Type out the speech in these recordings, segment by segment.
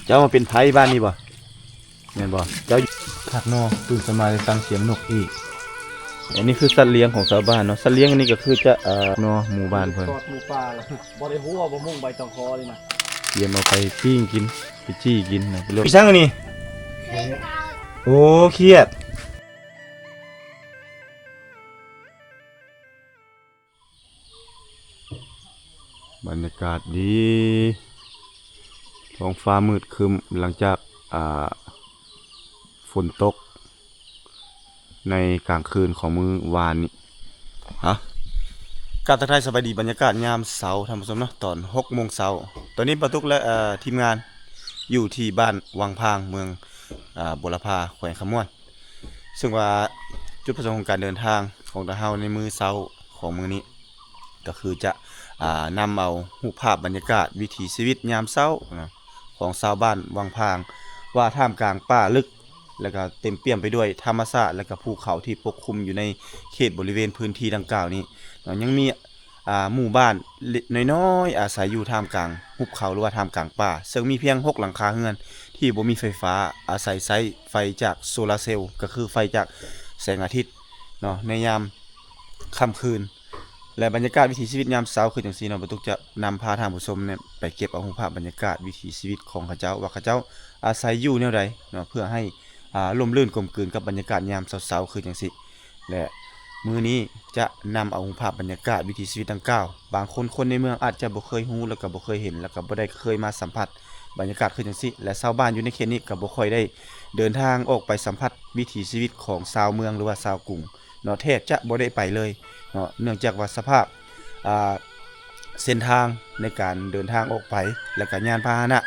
ເຈົ້າມາເປັນໄພບ້ານນີ້ບໍ່? ແມ່ນບໍ່? ເຈົ້າ ຄັກເນາະ ຕື່ນສະມາໄດ້ຟັງສຽງນົກອີກ. ອັນນີ້ຄືສັດລ້ຽງຂອງຊາວບ້ານເນາະ. ສັດລ້ຽງອັນນີ້ກໍຄືຈະ ເອີ ເນາະ ໝູ່ບ້ານເພິ່ນ ກອດໝູ່ປ່າ ບໍ່ໄດ້ຫົວ ບໍ່ມຸງໃບຕອງຄໍນີ້ນະ. ກຽມເອົາໄປປີ້ງກິນ ໄປຈີ່ກິນນະ. ໄປໂລດ ອີຫຍັງອັນນີ້? ໂອ້ ຂຽດ. ບັນຍາກາດດີ ທ້ອງຟ້າມືດຄຶ້ມ ຫຼັງຈາກ ອ່າ ຝົນຕົກໃນກາງຄືນຂອງມື້ວານນີ້. ຮະ ກາບທັກທາຍສະບາຍດີ ບັນຍາກາດຍາມເຊົ້າ ທ່ານຜູ້ຊົມເນາະ ຕອນຫົກໂມງເຊົ້າ. ຕອນນີ້ບ່າວຕຸກ ແລະ ເອີ ທີມງານຢູ່ທີ່ບ້ານວັງພາງ ເມືອງ ອ່າ ບົວລະພາ ແຂວງຄຳມ່ວນ. ເຊິ່ງວ່າຈຸດປະສົງຂອງການເດີນທາງຂອງພວກເຮົາໃນມື້ເຊົ້າຂອງມື້ນີ້ ກໍຄືຈະ ອ່າ ນຳເອົາຮູບພາບບັນຍາກາດວິຖີຊີວິດຍາມເຊົ້ານະ ຂອງຊາວບ້ານວັງພາງ ວ່າທ່າມກາງປ່າລຶກ ແລະກະເຕັມປ່ຽມໄປດ້ວຍທຳມະຊາດ ແລະກະພູເຂົາທີ່ປົກຄຸມຢູ່ໃນເຂດບໍລິເວນພື້ນທີ່ດັ່ງກ່າວນີ້ເນາະ ຍັງມີ ອ່າ ໝູ່ບ້ານນ້ອຍໆ ອາໄສຢູ່ທ່າມກາງຫຸບເຂົາ ຫຼືວ່າທ່າມກາງປ່າ ເຊິ່ງມີພຽງຫົກຫຼັງຄາເຮືອນທີ່ບໍ່ມີໄຟຟ້າ ອາໄສໃຊ້ໄຟຈາກໂຊລາເຊວ ກໍຄືໄຟຈາກແສງອາທິດເນາະ ໃນຍາມຄ່ຳຄືນ. ແລະ ບັນຍາກາດວິຖີຊີວິດຍາມເຊົ້າຄືຈັ່ງຊີ້ເນາະ ບ່າວຕຸກຈະນຳພາທ່ານຜູ້ຊົມນີ້ໄປເກັບເອົາຮູບພາບບັນຍາກາດວິຖີຊີວິດຂອງເຂົາເຈົ້າ ວ່າເຂົາເຈົ້າອາໄສຢູ່ແນວໃດເນາະ ເພື່ອໃຫ້ ອ່າ ລົມລື່ນກົມກືນກັບບັນຍາກາດຍາມເຊົ້າໆ ຄືຈັ່ງຊີ້. ແລະ ມື້ນີ້ຈະນຳເອົາຮູບພາບບັນຍາກາດວິຖີຊີວິດດັ່ງກ່າວ ບາງຄົນ ຄົນໃນເມືອງອາດຈະບໍ່ເຄີຍຮູ້ ແລ້ວກໍບໍ່ເຄີຍເຫັນ ແລ້ວກໍບໍ່ໄດ້ເຄີຍມາສຳຜັດບັນຍາກາດຄືຈັ່ງຊີ້ ແລະ ຊາວບ້ານຢູ່ໃນເຂດນີ້ກໍບໍ່ຄ່ອຍໄດ້ເດີນທາງອອກໄປສຳຜັດວິຖີຊີວິດຂອງຊາວເມືອງ ຫຼືວ່າຊາວກຸງເນາະ ແທບຈະບໍ່ໄດ້ໄປເລີຍເນາະ ເນື່ອງຈາກວ່າສະພາບ ອ່າ ເສັ້ນທາງໃນການເດີນທາງອອກໄປ ແລ້ວກະຍານພາຫະນະ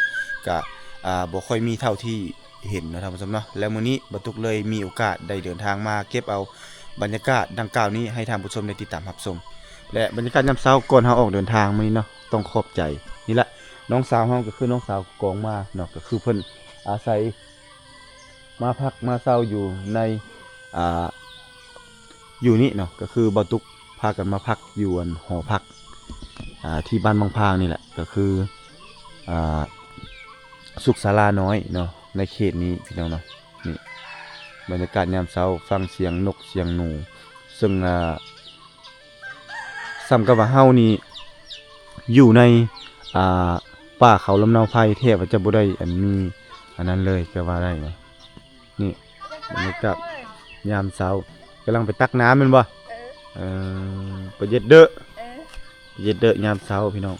ກະ ອ່າ ບໍ່ຄ່ອຍມີເທົ່າທີ່ເຫັນເນາະທ່ານຜູ້ຊົມເນາະ. ແລ້ວມື້ນີ້ບ່າວຕຸກເລີຍມີໂອກາດໄດ້ເດີນທາງມາເກັບເອົາບັນຍາກາດດັ່ງກ່າວນີ້ໃຫ້ທ່ານຜູ້ຊົມໄດ້ຕິດຕາມຮັບຊົມ ແລະ ບັນຍາກາດຍາມເຊົ້າກ່ອນເຮົາອອກເດີນທາງມື້ນີ້ເນາະ ຕ້ອງຂອບໃຈ ນີ້ແຫຼະ ນ້ອງສາວເຮົາ ກໍຄືນ້ອງສາວກອງມາເນາະ ກໍຄືເພິ່ນອາໄສ ມາພັກມາເຊົາຢູ່ໃນ ອ່າ ຢູ່ນີ້ເນາະ ກໍຄືບ່າວຕຸກພາກັນມາພັກຢູ່ອັນຫໍພັກ ອ່າ ທີ່ບ້ານວັງພາງນີ້ແຫຼະ ກໍຄື ອ່າ ສຸກສາລານ້ອຍເນາະ ໃນເຂດນີ້ພີ່ນ້ອງເນາະ. ນີ້ບັນຍາກາດຍາມເຊົ້າ ຟັງສຽງນົກສຽງໜູ ເຊິ່ງ ອ່າ ສ່ຳກັບວ່າເຮົານີ້ຢູ່ໃນ ອ່າ ປ່າເຂົາລຳເນົາໄພ ແທບວ່າຈະບໍ່ໄດ້ອັນມີອັນນັ້ນເລີຍກໍວ່າໄດ້ນະ. ນີ້ບັນຍາກາດຍາມເຊົ້າ ກຳລັງໄປຕັກນ້ຳແມ່ນບໍ່? ເອີ ເອີ ໄປເຢັດເດີ ເອີ ໄປເຢັດເດີຍາມເຊົ້າພີ່ນ້ອງ.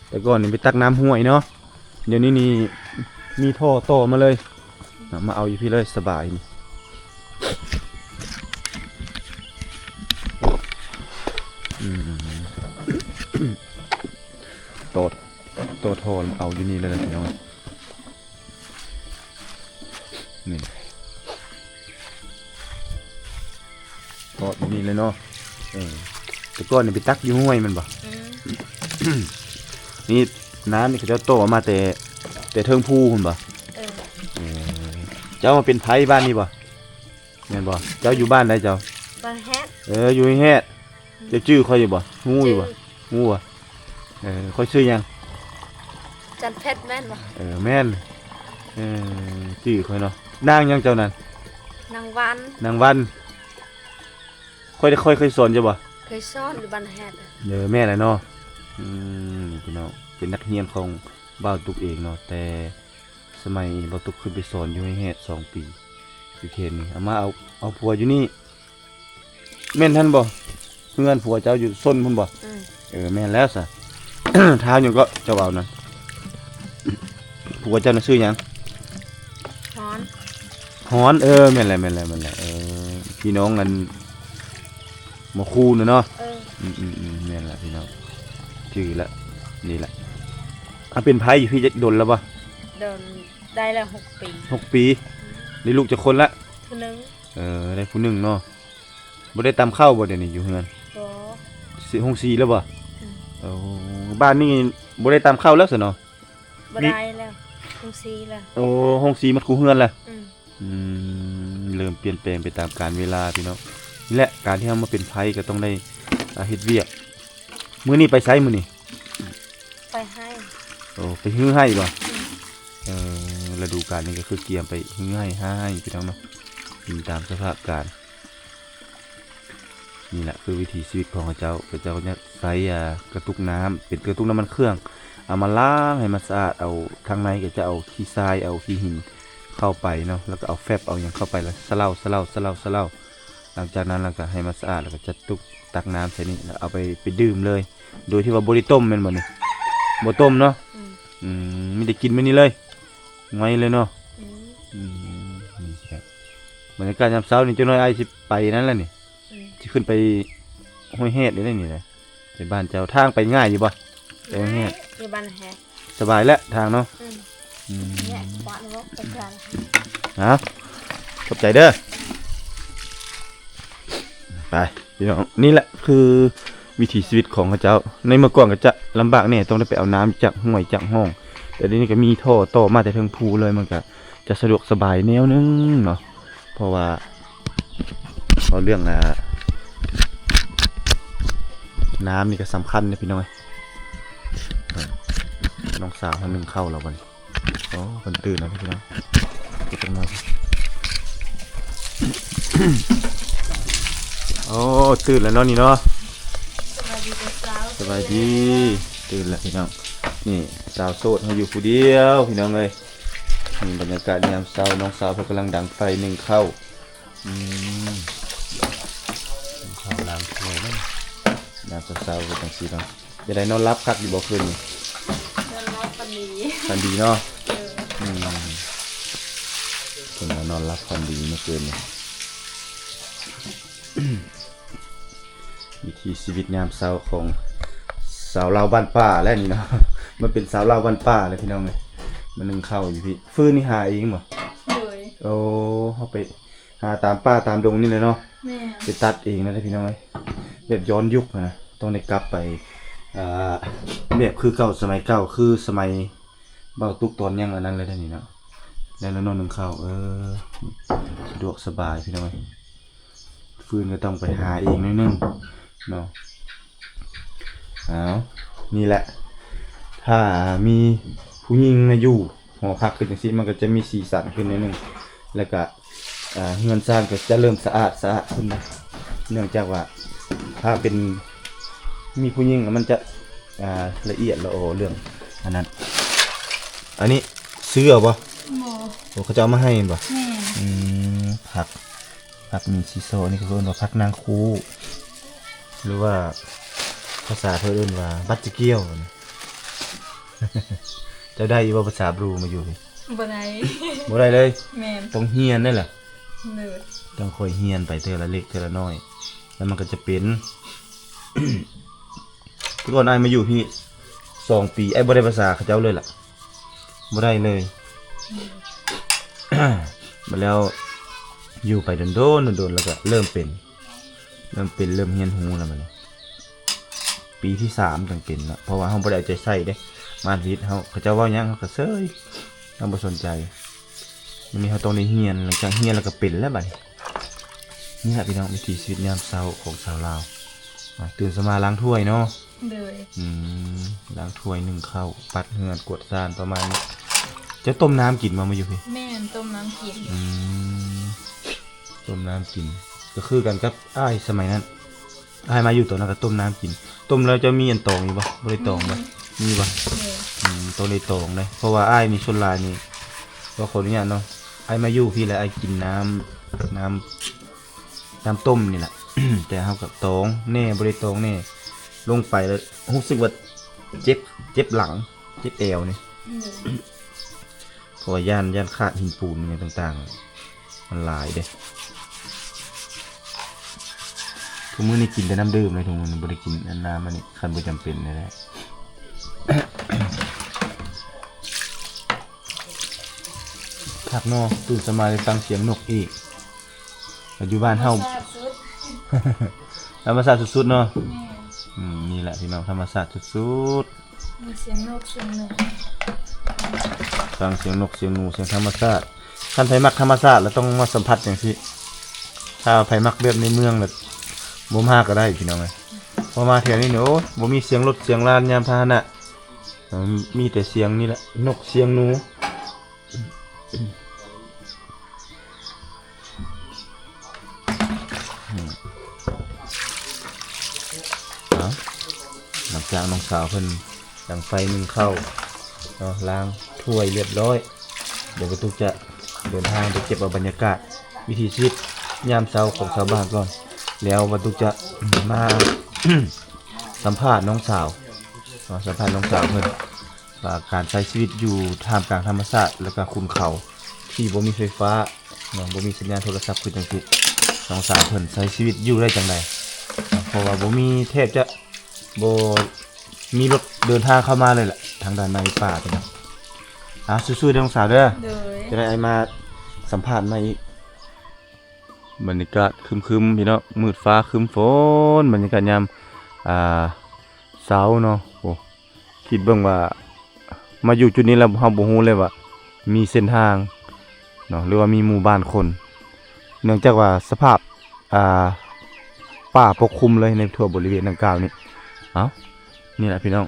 ແຕ່ກ່ອນນີ້ໄປຕັກນ້ຳຫ້ວຍເນາະ ດຽວນີ້ນີ້ມີທໍ່ຕໍ່ມາເລີຍ ມາເອົາຢູ່ພີ້ເລີຍ ສະບາຍນີ້. ອືມ ຕໍ່ ຕໍ່ທໍ່ເອົາຢູ່ນີ້ເລີຍພີ່ນ້ອງ. ນີ້ ເກາະຢູ່ນີ້ເລີຍເນາະ. ເອີ ແຕ່ກ່ອນນີ້ໄປຕັກຢູ່ຫ້ວຍແມ່ນບໍ່? ອືມ ນີ້ນ້ຳນີ້ເຂົາເຈົ້າຕໍ່ມາແຕ່ ແຕ່ເທິງພູພຸ້ນບໍ່? ເອີ ເອີ ເຈົ້າມາເປັນໄພບ້ານນີ້ບໍ່? ແມ່ນບໍ່? ເຈົ້າຢູ່ບ້ານໃດເຈົ້າ? ບ້ານແຮດ. ເອີ ຢູ່ແຮດ. ເຈົ້າຈື່ຂ້ອຍຢູ່ບໍ່? ຮູ້ຢູ່ບໍ່? ຮູ້ບໍ່? ເອີ ຂ້ອຍຊື່ຫຍັງ? ຈັນເພັດແມ່ນບໍ່? ເອີ ແມ່ນ. ເອີ ຈື່ຂ້ອຍເນາະ. ນາງຫຍັງເຈົ້ານັ້ນ? ນາງວັນ. ນາງວັນ. ຂ້ອຍໄດ້ ຂ້ອຍເຄີຍສອນເຈົ້າບໍ່? ເຄີຍສອນຢູ່ບ້ານແຮດ. ເອີ ແມ່ນແຫຼະເນາະ. ອືມ ນີ້ພີ່ນ້ອງ ເປັນນັກຮຽນຂອງບ່າວຕຸກເອງເນາະ ແຕ່ ສະໄໝບ່າວຕຸກຂຶ້ນໄປສອນຢູ່ໃນແຮດສອງປີ ຢູ່ເຂດນີ້ ເອົາມາເອົາ ເອົາຜົວຢູ່ນີ້ ແມ່ນຫັ້ນບໍ່? ເຮືອນຜົວເຈົ້າຢູ່ຊົນພຸ້ນບໍ່? ອືມ ເອີ ແມ່ນແລ້ວຊະ. ທ້າວຫຍັງເກາະເຈົ້າເວົ້ານັ້ນ? ຜົວເຈົ້ານະຊື່ຫຍັງ? ຮອນ. ຮອນ ເອີ ແມ່ນແຫຼະ ແມ່ນແຫຼະ ແມ່ນແຫຼະ. ເອີ ພີ່ນ້ອງອັນ ໝໍຄູນະເນາະ. ເອີ ອືມໆໆ ແມ່ນລະພີ່ນ້ອງ ຈື່ລະ. ນີ້ລະ ອາ ເປັນໄພຢູ່ພີ້ຈັກດົນລະບໍ່? ດົນ ໄດ້ແລ້ວຫົກປີ. ຫົກປີ. ອືມ ໄດ້ລູກຈັກຄົນລະ? ຜູ້ໜຶ່ງ. ເອີ ໄດ້ຜູ້ໜຶ່ງເນາະ. ບໍ່ໄດ້ຕຳເຂົ້າບໍ່ດຽວນີ້ຢູ່ເຮືອນ? ບໍ່. ໂຮງສີແລ້ວບໍ່? ອືມ ໂອ້ ບ້ານນີ້ບໍ່ໄດ້ຕຳເຂົ້າແລ້ວຊະເນາະ? ບໍ່ໄດ້ແລ້ວ ໂຮງສີແລ້ວ. ໂອ້ ໂຮງສີໝົດຄູ່ເຮືອນແລ້ວ. ອືມ ອືມ ເລີ່ມປ່ຽນແປງໄປຕາມການເວລາພີ່ນ້ອງ. ນີ້ແຫຼະ ການທີ່ເຮົາມາເປັນໄພກໍຕ້ອງໄດ້ ອ່າ ເຮັດວຽກ. ມື້ນີ້ໄປໃສມື້ນີ້? ໄປໄຮ່. ໂອ້ ໄປຮື້ໄຮ່ບໍ່? ອືມ ເອີ ລະດູການນີ້ກໍຄືກຽມໄປເຮືອໃຫ້ຮ້າຍພີ່ນ້ອງເນາະ ອີງຕາມສະພາບການ. ນີ້ແຫຼະຄືວິຖີຊີວິດຂອງເຂົາເຈົ້າ ເຂົາເຈົ້າກໍຈະໃຊ້ ອ່າ ກະຕຸກນ້ຳ ເປັນກະຕຸກນ້ຳມັນເຄື່ອງ ເອົາມາລ້າງໃຫ້ມັນສະອາດ ເອົາທາງໃນກໍຈະເອົາຂີ້ຊາຍ ເອົາຂີ້ຫີນເຂົ້າໄປເນາະ ແລ້ວກໍເອົາແຟັບ ເອົາຫຍັງເຂົ້າໄປ ແລ້ວສະເຫຼົາ ສະເຫຼົາ ສະເຫຼົາ ສະເຫຼົາ ຫຼັງຈາກນັ້ນແລ້ວກໍໃຫ້ມັນສະອາດ ແລ້ວກໍຈະຕຸກ ຕັກນ້ຳໃສ່ນີ້ ແລ້ວເອົາໄປ ໄປດື່ມເລີຍ ໂດຍທີ່ວ່າບໍ່ໄດ້ຕົ້ມແມ່ນບໍ່ນີ້? ບໍ່ຕົ້ມເນາະ? ອືມ ອືມ ມີແຕ່ກິນແບບນີ້ເລີຍ ງ່ອຍເລີຍເນາະ? ອືມ ອືມ ນີ້ແຫຼະ ບັນຍາກາດຍາມເຊົ້ານີ້ ຈັກໜ້ອຍອ້າຍຊິໄປນັ້ນແຫຼະນີ້ ອືມ ຊິຂຶ້ນໄປຫ້ວຍແຮດນີ້ແຫຼະນີ້ແຫຼະ ໄປບ້ານເຈົ້າ. ທາງໄປງ່າຍຢູ່ບໍ່? ໄປຫ້ວຍແຮດ ຢູ່ບ້ານແຮດ ສະບາຍແຫຼະທາງເນາະ? ອືມ ອືມ ເອົາ ຂອບໃຈເດີ. ໄປພີ່ນ້ອງ ນີ້ແຫຼະຄືວິຖີຊີວິດຂອງເຂົາເຈົ້າ ໃນເມື່ອກ່ອນກໍຈະລຳບາກແດ່ ຕ້ອງໄດ້ໄປເອົານ້ຳຈາກຫ້ວຍຈາກຮ່ອງ ແຕ່ດຽວນີ້ກໍມີທໍ່ຕໍ່ມາແຕ່ເທິງພູເລີຍ ມັນກໍຈະສະດວກສະບາຍແນວໜຶ່ງເນາະ ເພາະວ່າ ເວົ້າເລື່ອງ ອ່າ ນ້ຳນີ້ກໍສຳຄັນເດ້ພີ່ນ້ອງເອີຍ. ນ້ອງສາວເຮົາໜຶ້ງເຂົ້າແລ້ວບັດນີ້ ໂອ້ ເພິ່ນຕື່ນແລ້ວພີ່ນ້ອງ ເກັບຈັກໜ່ອຍ. ໂອ້ ຕື່ນແລ້ວເນາະນີ້ເນາະ ສະບາຍດີເຈົ້າສາວ ສະບາຍດີ ຕື່ນແລ້ວພີ່ນ້ອງ. ນີ້ສາວໂສດເຮົາຢູ່ຜູ້ດຽວພີ່ນ້ອງເອີຍ. ນີ້ບັນຍາກາດຍາມເຊົ້າ ນ້ອງສາວເພິ່ນກຳລັງດັງໄຟໜຶ້ງເຂົ້າ ອືມ ໜຶ້ງເຂົ້າລ້າງຖ້ວຍເນາະ ຍາມເຊົ້າໆກໍຈັ່ງຊີ້ເນາະ. ເປັນໃດ ນອນຫຼັບຄັກຢູ່ບໍ່ຄືນນີ້? ນອນຫຼັບຝັນດີ ຝັນດີເນາະ? ເອີ ອືມ ເພິ່ນວ່ານອນຫຼັບຝັນດີເມື່ອຄືນນີ້. ວິຖີຊີວິດຍາມເຊົ້າຂອງຊາວລາວບ້ານປ່າແຫຼະນີ້ເນາະ ມາເປັນຊາວລາວບ້ານປ່າແລ້ວພີ່ນ້ອງເອີຍ. ມາໜຶ້ງເຂົ້າຢູ່ພີ້ ຟືນນີ້ຫາເອງບໍ່? ໂດຍ ໂອ້ ເຮົາໄປຫາຕາມປ່າຕາມດົງນີ້ແຫຼະເນາະ? ແມ່ນ ໄປຕັດເອງນະພີ່ນ້ອງເອີຍ ແບບຍ້ອນຍຸກຫັ້ນນະ ຕ້ອງໄດ້ກັບໄປ ອ່າ ແບບຄືເກົ່າສະໄໝເກົ່າ ຄືສະໄໝບ່າວຕຸກຕອນຍັງອັນນັ້ນເລີຍເດ້ນີ້ເນາະ. ໄດ້ແລ້ວເນາະ ໜຶ້ງເຂົ້າ ເອີ ສະດວກສະບາຍພີ່ນ້ອງເອີຍ. ຟືນກໍຕ້ອງໄປຫາເອງໜ້ອຍໜຶ່ງເນາະ. ເອົາ ນີ້ແຫຼະ ຖ້າມີຜູ້ຍິງມາຢູ່ຫໍພັກຄືຈັ່ງຊີ້ ມັນກໍຈະມີສີສັນຂຶ້ນໜ້ອຍໜຶ່ງ ແລ້ວກະ ເຮືອນຊານກໍຈະເລີ່ມສະອາດສະອາດຂຶ້ນນະ ເນື່ອງຈາກວ່າຖ້າເປັນ ມີຜູ້ຍິງແລ້ວມັນຈະ ອ່າ ລະອຽດລະອໍເລື່ອງອັນນັ້ນ. ອັນນີ້ຊື້ເອົາບໍ່? ບໍ່ ໂອ້ ເຂົາເຈົ້າເອົາມາໃຫ້ແມ່ນບໍ່? ແມ່ນ ອືມ ຜັກ ຜັກມີຊີຊໍ່ ອັນນີ້ເຂົາເອີ້ນວ່າຜັກນາງຄູ ຫຼືວ່າພາສາເພິ່ນເອີ້ນວ່າບັດຈະກ່ຽວ. ເຈົ້າໄດ້ຢູ່ບໍ່ພາສາບຣູມາຢູ່ນີ້? ບໍ່ໄດ້ ບໍ່ໄດ້ເລີຍ? ແມ່ນ ຕ້ອງຮຽນເດ້ລະ ໂດຍ ຕ້ອງຄ່ອຍຮຽນໄປເທື່ອລະເລັກເທື່ອລະນ້ອຍ ແລ້ວມັນກໍຈະເປັນ. ແຕ່ກ່ອນອ້າຍມາຢູ່ພີ້ສອງປີ ອ້າຍບໍ່ໄດ້ພາສາເຂົາເຈົ້າເລີຍລະ ບໍ່ໄດ້ເລີຍ. ບັດແລ້ວຢູ່ໄປດົນໆ ດົນໆ ແລ້ວກໍເລີ່ມເປັນ ເລີ່ມເປັນ ເລີ່ມຮຽນຮູ້ແລ້ວບັດນີ້ ປີທີສາມຈັ່ງເປັນເນາະ ເພາະວ່າເຮົາບໍ່ໄດ້ເອົາໃຈໃສ່ເດ້ ມາທຳອິດເຮົາ ເຂົາເຈົ້າເວົ້າຫຍັງເຮົາກໍເຊີຍ ເຮົາບໍ່ສົນໃຈ. ບັດນີ້ເຮົາຕ້ອງໄດ້ຮຽນ ຫຼັງຈາກຮຽນແລ້ວກໍເປັນແລ້ວບັດນີ້. ນີ້ແຫຼະພີ່ນ້ອງ ວິຖີຊີວິດຍາມເຊົ້າຂອງຊາວລາວ ອ່າ ຕື່ນເຊົ້າມາລ້າງຖ້ວຍເນາະ? ໂດຍ ອືມ ລ້າງຖ້ວຍ ໜຶ້ງເຂົ້າ ປັດເຮືອນ ກວາດຊານ ປະມານນີ້. ເຈົ້າຕົ້ມນ້ຳກິນບໍ່ມາຢູ່ພີ້? ແມ່ນ ຕົ້ມນ້ຳກິນ ອືມ ຕົ້ມນ້ຳກິນ ກໍຄືກັນກັບອ້າຍສະໄໝນັ້ນ. ອ້າຍມາຢູ່ຕອນນັ້ນກໍຕົ້ມນ້ຳກິນ ຕົ້ມແລ້ວເຈົ້າມີອັນຕອງຢູ່ບໍ່? ບໍ່ໄດ້ຕອງບໍ່? ມີ ມີບໍ່? ເອີ ອືມ ຕ້ອງໄດ້ຕອງເດ້ ເພາະວ່າອ້າຍນີ້ສ່ວນຫຼາຍນີ້ ກໍຂໍອະນຸຍາດເນາະ ອ້າຍມາຢູ່ພີ້ແລ້ວ ອ້າຍກິນນ້ຳ ນ້ຳ ນ້ຳຕົ້ມນີ້ແຫຼະ ແຕ່ເຮົາກໍຕອງແດ່ ບໍ່ໄດ້ຕອງແດ່ ລົງໄປແລ້ວຮູ້ສຶກວ່າເຈັບ ເຈັບຫຼັງ ເຈັບແອວນີ້ ເອີ ເພາະວ່າຢ້ານ ຢ້ານຂາດຫີນປູນຫຍັງຕ່າງໆ ມັນຫຼາຍເດ້. ທຸກມື້ນີ້ກິນແຕ່ນ້ຳດື່ມເລີຍ ທຸກມື້ນີ້ບໍ່ໄດ້ກິນອັນນ້ຳອັນນີ້ ຄັນບໍ່ຈຳເປັນນີ້ແຫຼະ. ຄັກເນາະ ຕື່ນສະມາໄດ້ຟັງສຽງນົກອີກ ປັດຈຸບັນເຮົາ ທຳມະຊາດສຸດ ທຳມະຊາດສຸດໆ ເນາະ. ແມ່ນ ອືມ ນີ້ແຫຼະພີ່ນ້ອງ ທຳມະຊາດສຸດໆ. ມີສຽງນົກສຽງໜູ ຟັງສຽງນົກສຽງໜູ ສຽງທຳມະຊາດ. ຄັນໃຜມັກທຳມະຊາດລະຕ້ອງມາສຳຜັດຈັ່ງຊີ້ ຖ້າໃຜມັກແບບໃນເມືອງລະບໍ່ມາກໍໄດ້ພີ່ນ້ອງເອີຍ. ພໍມາແຖວນີ້ນີ້ ໂອ້ຍ ບໍ່ມີສຽງລົດສຽງລານຍານພາຫະນະ ມີແຕ່ສຽງນີ້ແຫຼະ ນົກສຽງໜູ. ເອົາ ຫຼັງຈາກນ້ອງສາວເພິ່ນດັງໄຟ ໜຶ້ງເຂົ້າເນາະ ລ້າງຖ້ວຍລຽບຮ້ອຍ ດຽວບັນຕຸກຈະເດີນທາງໄປເກັບເອົາບັນຍາກາດວິຖີຊີວິດຍາມເຊົ້າຂອງຊາວບ້ານກ່ອນ ແລ້ວບັນຕຸກຈະມາສຳພາດນ້ອງສາວເນາະ ສຳພາດນ້ອງສາວເພິ່ນວ່າການໃຊ້ຊີວິດຢູ່ທ່າມກາງທຳມະຊາດ ແລະກະຂຸນເຂົາທີ່ບໍ່ມີໄຟຟ້າເນາະ ບໍ່ມີສັນຍານໂທລະສັບຄືຈັ່ງຊີ້ ນ້ອງສາວເພິ່ນໃຊ້ຊີວິດຢູ່ໄດ້ຈັ່ງໃດເນາະ ເພາະວ່າບໍ່ມີ ແທບຈະ ບໍ່ມີລົດເດີນທາງເຂົ້າມາເລີຍແຫຼະ ທາງດ້ານໃນປ່ານີ້ນະ. ອ່າ ສູ້ໆເດີນ້ອງສາວເດີ ໂດຍ ຈະໄດ້ອ້າຍມາສຳພາດໃໝ່ອີກ. ບັນຍາກາດຄຶມໆ ພີ່ນ້ອງ ມືດຟ້າຄຶມຝົນ ບັນຍາກາດຍາມ ອ່າ ເຊົ້າເນາະ. ໂອ້ ຄິດເບິ່ງວ່າມາຢູ່ຈຸດນີ້ແລ້ວ ເຮົາບໍ່ຮູ້ເລີຍວ່າມີເສັ້ນທາງເນາະ ຫຼືວ່າມີໝູ່ບ້ານຄົນ ເນື່ອງຈາກວ່າສະພາບ ອ່າ ປ່າປົກຄຸມເລີຍໃນທົ່ວບໍລິເວນດັ່ງກ່າວນີ້. ເອົ້າ ນີ້ແຫຼະພີ່ນ້ອງ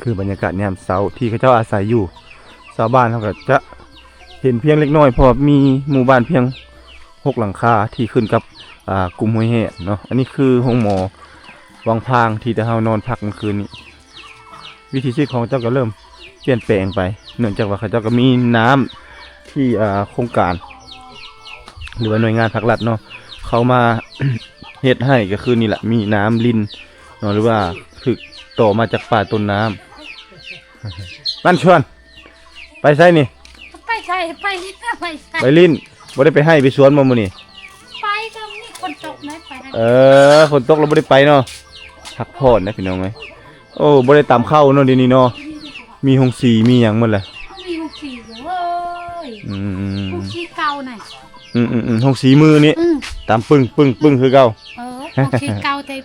ຄືບັນຍາກາດຍາມເຊົ້າທີ່ເຂົາເຈົ້າອາໄສຢູ່. ຊາວບ້ານເຮົາກໍຈະເຫັນພຽງເລັກນ້ອຍ ເພາະວ່າມີໝູ່ບ້ານພຽງຫົກຫຼັງຄາທີ່ຂຶ້ນກັບ ອ່າ ກຸ່ມຫ້ວຍແຮດເນາະ. ອັນນີ້ຄືໂຮງໝໍວັງພາງທີ່ແຕ່ເຮົານອນພັກເມື່ອຄືນນີ້. ວິຖີຊີວິດຂອງເຂົາເຈົ້າກໍເລີ່ມປ່ຽນແປງໄປ ເນື່ອງຈາກວ່າເຂົາເຈົ້າກໍມີນ້ຳທີ່ ອ່າ ໂຄງການ ຫຼືວ່າໜ່ວຍງານພາກລັດເນາະ ເຂົ້າມາເຮັດໃຫ້ ກໍຄືນີ້ລະ ມີນ້ຳລິນເນາະ ຫຼືວ່າຖືກຕໍ່ມາຈາກປ່າຕົ້ນນ້ຳ. ບ້ານຊວນ ໄປໃສນີ້? ໄປໃສ? ໄປຫຼິ້ນ ໄປຫຼິ້ນ. ບໍ່ໄດ້ໄປໄຮ່ໄປສວນບໍ່ມື້ນີ້? ໄປ ກໍມີຝົນຕົກນະ ໄປຫັ້ນ. ເອີ ຝົນຕົກແລ້ວບໍ່ໄດ້ໄປເນາະ ພັກຜ່ອນນະພີ່ນ້ອງເອີຍ. ໂອ້ ບໍ່ໄດ້ຕຳເຂົ້າເນາະດຽວນີ້ເນາະ ມີໂຮງສີມີຫຍັງໝົດແຫຼະ. ມີໂຮງສີຢູ່ເວີຍ. ອືມ ໂຮງສີເກົ່ານະ. ອືມໆໆ ໂຮງສີມືນີ້ ອືມ ຕຳປຶ້ງໆໆຄືເກົ່າ. ເອີ ໂຮງສີເກົ່າແຕ່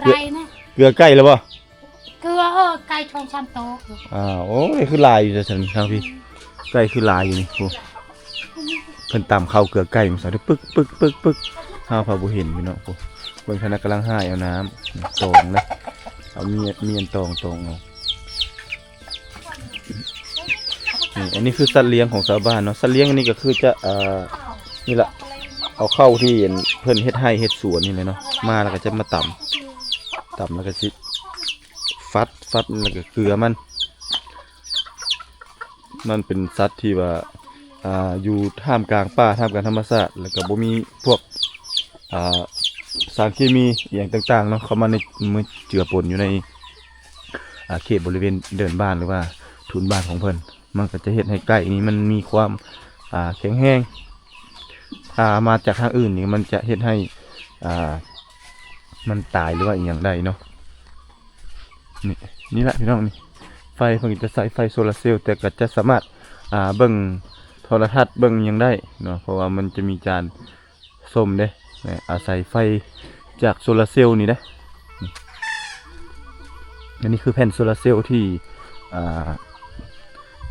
ໄກນະ. ເກືອໃກ້ແລ້ວບໍ່? ເກືອ ເອີ ໄກ່ສອງສາມໂຕ. ອ້າວ ໂອ້ຍ ຄືຫຼາຍຢູ່ຊັ້ນທາງພີ້ ໄກ່ຄືຫຼາຍຢູ່ນີ້. ໂອ້ ເພິ່ນຕຳເຂົ້າເກືອໄກ່ມາໃສ່ປຶກໆໆ ເຮົາພາບໍ່ເຫັນພີ່ນ້ອງ. ໂອ້ ເບິ່ງທາງນັ້ນກຳລັງຫາຍເອົານ້ຳ ຕອງນະ ເອົາມີດ ມີດຕອງ ຕອງເອົາ. ນີ້ ອັນນີ້ຄືສັດລ້ຽງຂອງຊາວບ້ານເນາະ. ສັດລ້ຽງອັນນີ້ກໍຄືຈະ ອ່າ ນີ້ລະ ເອົາເຂົ້າທີ່ເພິ່ນເຮັດໄຮ່ເຮັດສວນນີ້ແຫຼະເນາະ ມາແລ້ວກໍຈະມາຕຳ ຕຳແລ້ວກໍຊິ ຟັດ ຟັດ ແລ້ວກໍເກືອມັນ. ມັນເປັນສັດທີ່ວ່າ ອ່າ ຢູ່ທ່າມກາງປ່າ ທ່າມກາງທຳມະຊາດ ແລ້ວກໍບໍ່ມີພວກ ອ່າ ສານເຄມີອີ່ຫຍັງຕ່າງໆເນາະ ເຂົ້າມາໃນ ມາເຈືອປົນຢູ່ໃນ ອ່າ ເຂດບໍລິເວນເດີ່ນບ້ານ ຫຼືວ່າທຸນບ້ານຂອງເພິ່ນ. ມັນກໍຈະເຮັດໃຫ້ໄກ່ນີ້ມັນມີຄວາມ ອ່າ ແຂງແຮງ. ຖ້າມາຈາກທາງອື່ນນີ້ ມັນຈະເຮັດໃຫ້ ອ່າ ມັນຕາຍ ຫຼືວ່າອີ່ຫຍັງໄດ້ເນາະ. ນີ້ ນີ້ແຫຼະພີ່ນ້ອງ ນີ້ ໄຟເພິ່ນຈະໃຊ້ໄຟໂຊລາເຊວ ແຕ່ກໍຈະສາມາດ ອ່າ ເບິ່ງໂທລະທັດ ເບິ່ງຫຍັງໄດ້ເນາະ ເພາະວ່າມັນຈະມີຈານ ຊົມເດ້ ອາໄສໄຟຈາກໂຊລາເຊວນີ້ເດ້. ອັນນີ້ຄືແຜ່ນໂຊລາເຊວທີ່ ອ່າ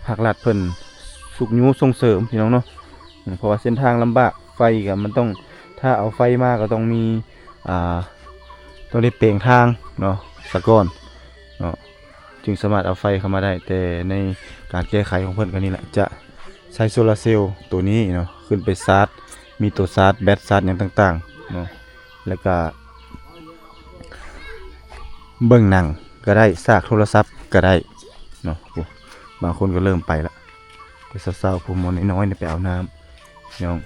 ພາກລັດເພິ່ນຊຸກຍູ້ສົ່ງເສີມພີ່ນ້ອງເນາະ ເພາະວ່າເສັ້ນທາງລຳບາກ ໄຟກໍມັນຕ້ອງ ຖ້າເອົາໄຟມາກໍຕ້ອງມີ ອ່າ ຕ້ອງໄດ້ແປງທາງເນາະ ສາກ່ອນເນາະ. ຈຶ່ງສາມາດເອົາໄຟເຂົ້າມາໄດ້ ແຕ່ໃນການແກ້ໄຂຂອງເພິ່ນກໍນີ້ແຫຼະ ຈະໃຊ້ໂຊລາເຊວໂຕນີ້ເນາະ ຂຶ້ນໄປຊາດ ມີໂຕຊາດແບັດ ຊາດຫຍັງຕ່າງໆເນາະ ແລ້ວກະເບິ່ງໜັງກໍໄດ້ ຊາກໂທລະສັບກໍໄດ້ເນາະ. ໂອ້ ບາງຄົນກໍເລີ່ມໄປລະ ແຕ່ເຊົ້າໆ ຜູ້ໝໍນ້ອຍໆ ໄປເອົານ້ຳ ພີ່ນ້ອງ.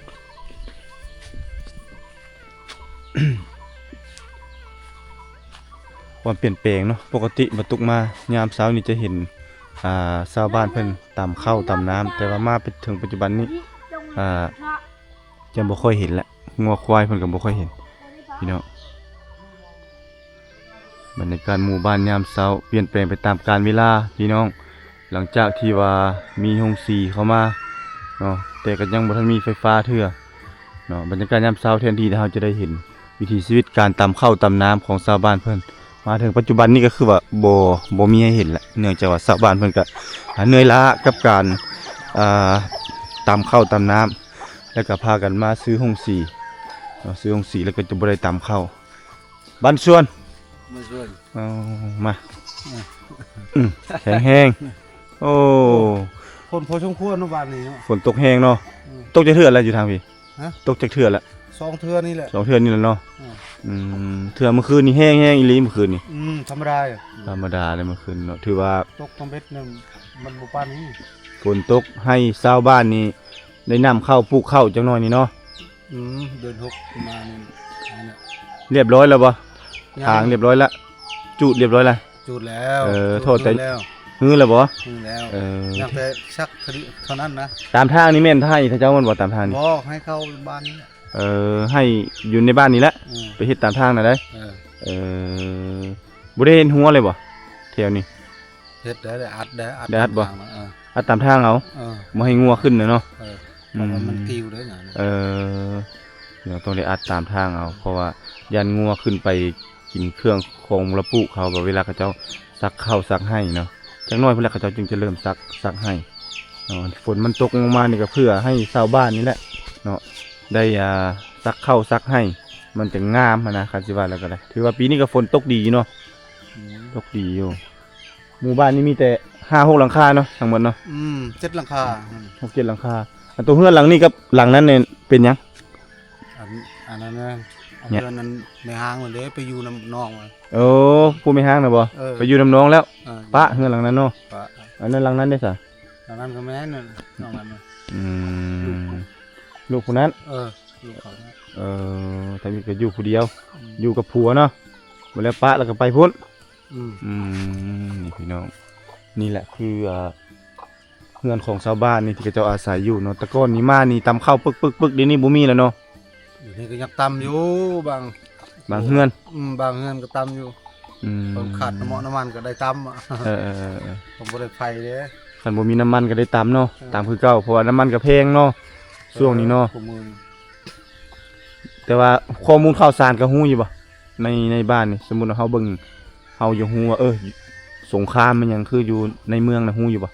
ຄວາມປ່ຽນແປງເນາະ ປົກກະຕິມາຕຸກມາຍາມເຊົ້ານີ້ຈະເຫັນ ອ່າ ຊາວບ້ານເພິ່ນຕຳເຂົ້າຕຳນ້ຳ ແຕ່ວ່າມາເຖິງປັດຈຸບັນນີ້ ອ່າ ຈະບໍ່ຄ່ອຍເຫັນລະ ງົວຄວາຍເພິ່ນກໍບໍ່ຄ່ອຍເຫັນ ພີ່ນ້ອງ. ບັນຍາກາດໝູ່ບ້ານຍາມເຊົ້າປ່ຽນແປງໄປຕາມການເວລາ ພີ່ນ້ອງ. ຫຼັງຈາກທີ່ວ່າມີໂຮງສີເຂົ້າມາເນາະ ແຕ່ກໍຍັງບໍ່ທັນມີໄຟຟ້າເທື່ອເນາະ. ບັນຍາກາດຍາມເຊົ້າແທນທີ່ເຮົາຈະໄດ້ເຫັນວິຖີຊີວິດການຕຳເຂົ້າຕຳນ້ຳຂອງຊາວບ້ານເພິ່ນ ມາເຖິງປັດຈຸບັນນີ້ກໍຄືວ່າບໍ່ ບໍ່ມີໃຫ້ເຫັນລະ ເນື່ອງຈາກວ່າຊາວບ້ານເພິ່ນກໍເມື່ອຍລ້າກັບການ ອ່າ ຕຳເຂົ້າຕຳນ້ຳ ແລ້ວກໍພາກັນມາຊື້ໂຮງສີເນາະ ຊື້ໂຮງສີແລ້ວກໍຈະບໍ່ໄດ້ຕຳເຂົ້າ. ບ້ານຊວນ ບ້ານຊວນ ເອົາມາ ອືມ ແຂງແຮງ. ໂອ້ ຝົນພໍສົມຄວນເນາະ ບາດນີ້ເນາະ ຝົນຕົກແຮງເນາະ. ອືມ ຕົກຈັກເທື່ອແລ້ວຢູ່ທາງພີ້? ຮະ? ຕົກຈັກເທື່ອແລ້ວ? ສອງເທື່ອນີ້ແຫຼະ. ສອງເທື່ອນີ້ແຫຼະເນາະ. ອືມ ອືມ ເທື່ອມື້ຄືນນີ້ແຮງໆອີ່ຫຼີ ມື້ຄືນນີ້. ອືມ ທຳມະດາ ທຳມະດາເລີຍມື້ຄືນເນາະ. ຖືວ່າຕົກທຳເບັດນັ້ນ ມັນບໍ່ປານນີ້. ຝົນຕົກໃຫ້ຊາວບ້ານນີ້ໄດ້ນຳເຂົ້າປູກເຂົ້າຈັກໜ້ອຍນີ້ເນາະ. ອືມ ເດືອນຫົກມານີ້ ອັນນັ້ນລຽບຮ້ອຍແລ້ວບໍ່? ຍັງ ທາງລຽບຮ້ອຍລະ? ຈູດລຽບຮ້ອຍລະ? ຈູດແລ້ວ. ເອີ ທໍ່ແຕ່ ຮື້ແລ້ວບໍ່? ຮື້ແລ້ວ. ເອີ ຍັງແຕ່ຊັກເທົ່ານັ້ນນະ. ຕາມທາງນີ້ແມ່ນໃຫ້ເຂົາເຈົ້າແມ່ນບໍ່ ຕາມທາງນີ້? ບໍ່ ໃຫ້ເຂົ້າບ້ານນີ້ແຫຼະ. ເອີ ໃຫ້ຢູ່ໃນບ້ານນີ້ແຫຼະ. ອືມ ໄປເຮັດຕາມທາງນະໄດ໋. ເອີ ເອີ ບໍ່ໄດ້ເຮັດຮົ້ວເລີຍບໍ່ ແຖວນີ້? ເຮັດໄດ້ ໄດ້ອັດໄດ້ ອັດ ໄດ້ອັດບໍ່? ຕາມທາງນະ. ເອີ ອັດຕາມທາງເອົາ. ເອີ ບໍ່ໃຫ້ງົວຂຶ້ນນະເນາະ. ເອີ ເພາະວ່າມັນ ອືມ ປິວເດ້ນະ. ເອີ ເຮົາຕ້ອງໄດ້ອັດຕາມທາງເອົາ ເພາະວ່າຢ້ານງົວຂຶ້ນໄປກິນເຄື່ອງຂອງລະປູກເຂົາ ເວລາເຂົາເຈົ້າສັກເຂົ້າສັກໄຮ່ເນາະ. ຈັກໜ້ອຍພຸ້ນແຫຼະ ເຂົາເຈົ້າຈຶ່ງຈະເລີ່ມສັກ ສັກໄຮ່ເນາະ. ຝົນມັນຕົກລົງມານີ້ກໍເພື່ອໃຫ້ຊາວບ້ານນີ້ແຫຼະເນາະ ໄດ້ ອ່າ ສັກເຂົ້າສັກໄຮ່ ມັນຈະງາມຫັ້ນນະ. ຄັນຊິວ່າແລ້ວກໍໄດ້ ຖືວ່າປີນີ້ກໍຝົນຕົກດີຢູ່ເນາະ. ອືມ ຕົກດີຢູ່. ໝູ່ບ້ານນີ້ມີແຕ່ຫ້າຫົກຫຼັງຄາເນາະ ທັງໝົດເນາະ. ອືມ ເຈັດຫຼັງຄາ. ອືມ ຫົກເຈັດຫຼັງຄາ. ອັນໂຕເຮືອນຫຼັງນີ້ກັບຫຼັງນັ້ນນີ້ເປັນຫຍັງ? ອັນ ອັນນັ້ນນະ ອັນເຮືອນນັ້ນແມ່ຮ້າງນັ້ນເດ້ ໄປຢູ່ນຳນ້ອງ. ໂອ້ ຜູ້ແມ່ຮ້າງນະບໍ່? ເອີ ໄປຢູ່ນຳນ້ອງແລ້ວ. ເອີ ປະເຮືອນຫຼັງນັ້ນເນາະ. ປະ. ອັນນັ້ນ ຫຼັງນັ້ນເດ້ຊະ? ຫຼັງນັ້ນກໍແມ່ນນັ້ນ ນ້ອງນັ້ນນະ. ອືມ ລູກຜູ້ນັ້ນ. ເອີ ລູກເຂົາ. ເອີ ທຳອິດກໍຢູ່ຜູ້ດຽວ. ອືມ ຢູ່ກັບຜົວເນາະ. ບໍ່ແລ້ວປະແລ້ວກໍໄປພຸ້ນ. ອືມ ອືມ ນີ້ພີ່ນ້ອງ ນີ້ແຫຼະຄື ອ່າ ເຮືອນຂອງຊາວບ້ານນີ້ທີ່ເຂົາເຈົ້າອາໄສຢູ່ເນາະ. ແຕ່ກ່ອນນີ້ມານີ້ຕຳເຂົ້າປຶກໆໆ ດຽວນີ້ບໍ່ມີແລ້ວເນາະ. ດຽວນີ້ກໍຍັງຕຳຢູ່ ບາງ ບາງເຮືອນ. ອືມ ບາງເຮືອນກໍຕຳຢູ່. ອືມ ເພິ່ນຂາດນ້ຳມັນ ນ້ຳມັນກໍໄດ້ຕຳ. ເອີໆໆໆ ເພິ່ນບໍ່ໄດ້ໄຟເດ້. ຄັນບໍ່ມີນ້ຳມັນກໍໄດ້ຕຳເນາະ. ເອີ ຕຳຄືເກົ່າ ເພາະວ່ານ້ຳມັນກໍແພງເນາະ ເອີ ຊ່ວງນີ້ເນາະ. ແຕ່ວ່າຂໍ້ມູນຂ່າວສານກໍຮູ້ຢູ່ບໍ່? ໃນ ໃນບ້ານນີ້ ສົມມຸດວ່າເຮົາເບິ່ງ ເຮົາຢາກຮູ້ວ່າ ເອີ ສົງຄາມມັນຫຍັງ ຄືຢູ່ໃນເມືອງນະ ຮູ້ຢູ່ບໍ່?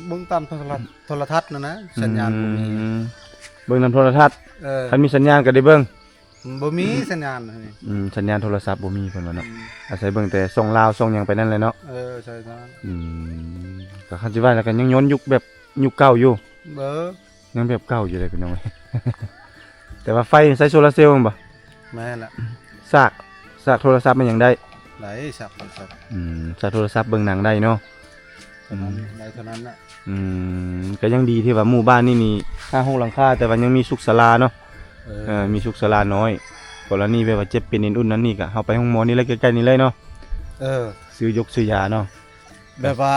ເບິ່ງຕາມໂທລະ ໂທລະທັດນັ້ນນະ ສັນຍານບໍ່ມີ. ອືມ ເບິ່ງນຳໂທລະທັດ. ເອີ ຄັນມີສັນຍານກໍໄດ້ເບິ່ງ. ບໍ່ມີສັນຍານນີ້. ອືມ ສັນຍານໂທລະສັບບໍ່ມີ ເພິ່ນວ່າເນາະ. ອືມ ອາໄສເບິ່ງແຕ່ຊ່ອງລາວ ຊ່ອງຫຍັງໄປນັ້ນແຫຼະເນາະ. ເອີ ໃຊ່. ອືມ ກໍຄັນຊິວ່າແລ້ວກໍຍັງຍ້ອນຍຸກແບບຍຸກເກົ່າຢູ່. ເອີ ຍັງແບບເກົ່າຢູ່ເດ້ພີ່ນ້ອງ. ແຕ່ວ່າໄຟໃຊ້ໂຊລາເຊວແມ່ນບໍ່? ແມ່ນລະ. ສາກ ສາກໂທລະສັບມັນຍັງໄດ້? ໄດ້ ສາກໂທລະສັບ. ອືມ ສາກໂທລະສັບເບິ່ງໜັງໄດ້ເນາະ. ເທົ່ານັ້ນ ອືມ ໄດ້ເທົ່ານັ້ນນະ. ອືມ ກໍຍັງດີທີ່ວ່າໝູ່ບ້ານນີ້ມີຫ້າຫົກຫຼັງຄາ ແຕ່ວ່າຍັງມີສຸກສາລາເນາະ. ເອີ ເອີ ມີສຸກສາລານ້ອຍ. ກໍລະນີແບບວ່າເຈັບເປັນເອັນອຸ່ນນັ້ນນີ້ ກໍເຮົາໄປໂຮງໝໍນີ້ແຫຼະ ໃກ້ໆນີ້ເລີຍເນາະ. ເອີ ຊື້ຢົກຊື້ຢາເນາະ. ແບບວ່າ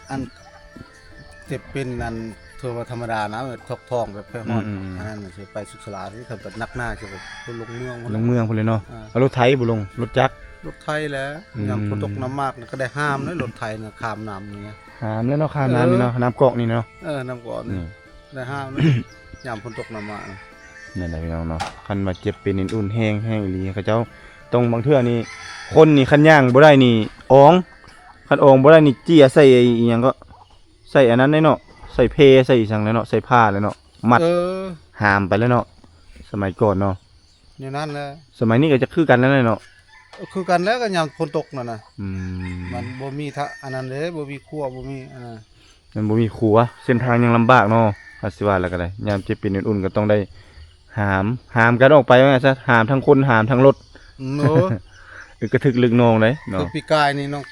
ອັນເຈັບເປັນ ອັນ ຖືວ່າທຳມະດານະ ຖອກທ້ອງແບບໄປຮອດ ອືມໆໆ ອັນນັ້ນຊິໄປສຸກສາລາ ຄືຄັນໄປໜັກໜາຊິໄປລົງເມືອງພຸ້ນ ລົງເມືອງພຸ້ນເລີຍເນາະ. ເອີ ເອົາລົດໄຖບໍ່ລົງ ລົດຈັກ ລົດໄຖແຫຼະ. ອືມ ຍາມຝົນຕົກນ້ຳມາກນະ ກໍໄດ້ຫ້າມເດ້ ລົດໄຖນະ ຂ້າມນ້ຳນີ້ນະ. ຫ້າມແລ້ວເນາະ ຂ້າມນ້ຳນີ້ເນາະ. ເອີ ນ້ຳກອກນີ້ເນາະ. ເອີ ນ້ຳກອກນີ້ ອືມ ໄດ້ຫ້າມນະ ຍາມຝົນຕົກນ້ຳມາກນະ. ນັ້ນແຫຼະພີ່ນ້ອງເນາະ ຄັນວ່າເຈັບເປັນເອັນອຸ່ນແຮງ ແຮງອີ່ຫຼີ ເຂົາເຈົ້າຕ້ອງ ບາງເທື່ອນີ້ ຄົນນີ້ຄັນຍ່າງບໍ່ໄດ້ນີ້ອອງ ຄັນອອງບໍ່ໄດ້ນີ້ເຈ້ຍໃສ່ອີ່ຫຍັງກໍ ໃສ່ອັນນັ້ນເດ້ເນາະ ໃສ່ເພ ໃສ່ອີ່ຫຍັງແຫຼະເນາະ ໃສ່ຜ້າແຫຼະເນາະ ມັດ ເອີ ຫາມໄປແລ້ວເນາະ ສະໄໝກ່ອນເນາະ. ແນວນັ້ນແຫຼະ. ສະໄໝນີ້ກໍຈະຄືກັນນັ້ນແຫຼະເນາະ. ເອີ ຄືກັນແຫຼະ ກໍຍາມຝົນຕົກນັ້ນນະ. ອືມ ມັນບໍ່ມີທະ ອັນນັ້ນເດ້ ບໍ່ມີຂົວ ບໍ່ມີ ອັນນັ້ນ ມັນບໍ່ມີຂົວ ເສັ້ນທາງຍັງລຳບາກເນາະ. ອາດຊິວ່າແລ້ວກໍໄດ້ ຍາມເຈັບເປັນເປັນອຸ່ນກໍຕ້ອງໄດ້ຫາມ ຫາມກັນອອກໄປວ່າຊັ້ນ ຫາມທັງຄົນ ຫາມທັງລົດ. ອືມ ໂອ້ ເອີ ກະຖືກລຶກໜອງເດ້ເນາະ. ຄືປີກາຍນີ້ນ້ອງ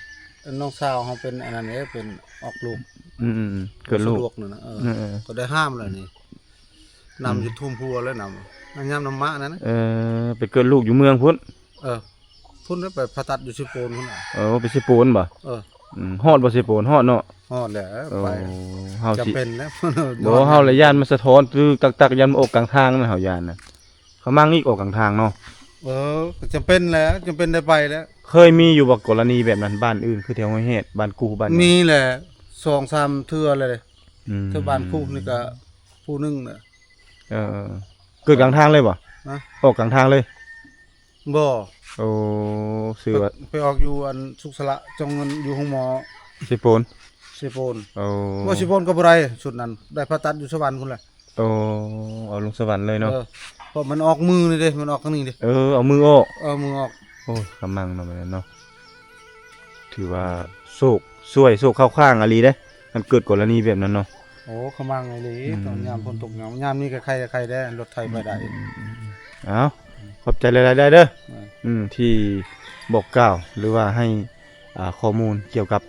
ນ້ອງສາວເຮົາເປັນອັນນັ້ນເດ້ ເປັນອອກລູກ. ອືມໆໆ ເກີດລູກ ສະດວກນັ້ນນະ. ເອີ ເອີໆ ກໍໄດ້ຫ້າມແລ້ວນີ້ ນ້ຳ ອືມ ຈະຖ້ວມຫົວແລ້ວ ນ້ຳ ຍາມນ້ຳມານັ້ນນະ. ເອີ ໄປເກີດລູກຢູ່ເມືອງພຸ້ນ. ເອີ ພຸ້ນ ໄປຜ່າຕັດຢູ່ເຊໂປນພຸ້ນ. ເອີ ໄປເຊໂປນບໍ່? ເອີ ອືມ ຮອດບໍ່ເຊໂປນ? ຮອດເນາະ. ຮອດແລ້ວ. ໂອ້ ໄປ ເຮົາ ຈຳເປັນແລ້ວ. ບໍ່ ເຮົາລະຢ້ານມັນສະທ້ອນຕຶກຕັກໆ ຢ້ານມັນອອກກາງທາງນະ ເຮົາຢ້ານນະ ເຂົາມາງອີກອອກກາງທາງເນາະ. ເອີ ກໍຈຳເປັນແລ້ວ ຈຳເປັນໄດ້ໄປແລ້ວ. ເຄີຍມີຢູ່ບໍ່ກໍລະນີແບບນັ້ນ ບ້ານອື່ນ ຄືແຖວຫ້ວຍແຮດ ບ້ານກູ່ ບ້ານຫຍັງ? ມີແຫຼະ ສອງສາມເທື່ອແລ້ວເດ້. ອືມ ແຖວບ້ານຄູນີ້ກໍຜູ້ໜຶ່ງນະ. ເອີ ເກີດກາງທາງເລີຍບໍ່? ຮະ? ອອກກາງທາງເລີຍ? ບໍ່. ໂອ້ ຊື່ວ່າ ໄປ ໄປອອກຢູ່ອັນສຸກສະລະ ຈ່ອງເງິນຢູ່ໂຮງໝໍເຊໂປນ. ເຊໂປນ. ໂອ້ ບໍ່ ເຊໂປນກໍບໍ່ໄດ້ ຊຸດນັ້ນ ໄດ້ຜ່າຕັດຢູ່ສະຫວັນພຸ້ນແຫຼະ. ໂອ້ ເອົາລົງສະຫວັນເລີຍເນາະ. ເອີ ເພາະມັນອອກມືນີ້ເດ້ ມັນອອກທາງນີ້ເດ້. ເອີ ເອົາມືອອກ. ເອີ ເອົາມືອອກ. ໂອ້ຍ ກຳມັງເນາະ ແບບນັ້ນເນາະ. ຖືວ່າໂຊກຊ່ວຍ ໂຊກເຂົ້າຂ້າງອີ່ຫຼີເດ້. ຄັນເກີດກໍລະນີແບບນັ້ນເນາະ. ໂອ້ ຂະມັງອີ່ຫຼີ ອືມ ຕອນຍາມຝົນຕົກ ຍາມ ຍາມນີ້ກໍໄຄ ໄຄແດ່ ລົດໄຖໄປໄດ້. ອືມ ເອົາ ຂອບໃຈຫຼາຍໆ ເດີ ເອີ ອືມ ທີ່ບອກກ່າວ ຫຼືວ່າໃຫ້ ອ່າ ຂໍ້ມູນກ່ຽວກັບ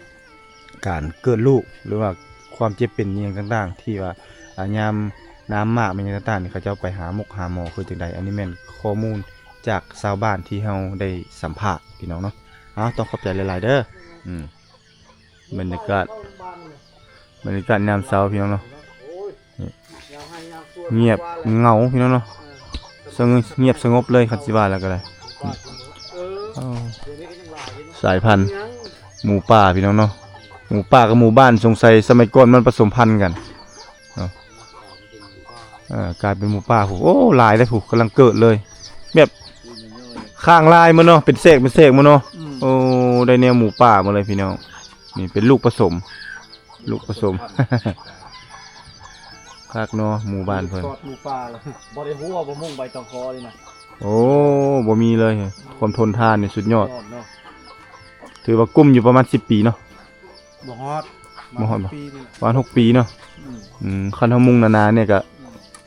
ການເກີດລູກ ຫຼືວ່າຄວາມເຈັບເປັນອີ່ຫຍັງຕ່າງໆ ທີ່ວ່າ ອ່າ ຍາມນ້ຳໝາກ ແມ່ນຫຍັງຕ່າງໆ ນີ້ ເຂົາເຈົ້າໄປຫາໝົກຫາໝໍຄືຈັ່ງໃດ. ອັນນີ້ແມ່ນຂໍ້ມູນຈາກຊາວບ້ານທີ່ເຮົາໄດ້ສຳພາດ ພີ່ນ້ອງເນາະ. ເອົາ ຕ້ອງຂອບໃຈຫຼາຍໆ ເດີ ອືມ. ບັນຍາກາດ ບັນຍາກາດຍາມເຊົ້າ ພີ່ນ້ອງເນາະ. ນີ້ ງຽບເຫງົາ ພີ່ນ້ອງເນາະ ສະຫງົບ ງຽບສະຫງົບເລີຍ ຄັນຊິວ່າແລ້ວກໍໄດ້. ເອົາ ສາຍພັນໝູປ່າ ພີ່ນ້ອງເນາະ. ໝູປ່າກັບໝູບ້ານ ສົງໄສສະໄໝກ່ອນມັນປະສົມພັນກັນເນາະ. ເອີ ກາຍເປັນໝູປ່າພຸ້ນ. ໂອ້ ຫຼາຍເດ້ພຸ້ນ ກຳລັງເກີດເລີຍ ແບບຂ້າງລາຍໝົດເນາະ ເປັນແຊກເປັນແຊກໝົດເນາະ. ອືມ ໂອ້ ໄດ້ແນວໝູປ່າໝົດເລີຍ ພີ່ນ້ອງ. ນີ້ເປັນລູກປະສົມ ລູກປະສົມ ຄັກເນາະ ໝູບ້ານເພິ່ນ. ກອດໝູປ່າ ບໍ່ໄດ້ຮູ້ວ່າບໍ່ມຸງໃບຕອງຄໍນີ້ນະ. ໂອ້ ບໍ່ມີເລີຍ ຄວາມທົນທານນີ້ສຸດຍອດ ຍອດເນາະ. ຖືວ່າກຸ້ມຢູ່ປະມານສິບປີເນາະ. ບໍ່ຮອດ ບໍ່ຮອດບໍ່? ປີນີ້ ປະມານຫົກປີເນາະ. ອືມ ອືມ ຄັນເຮົາມຸງໜາໆ ນີ້ກໍ ອືມ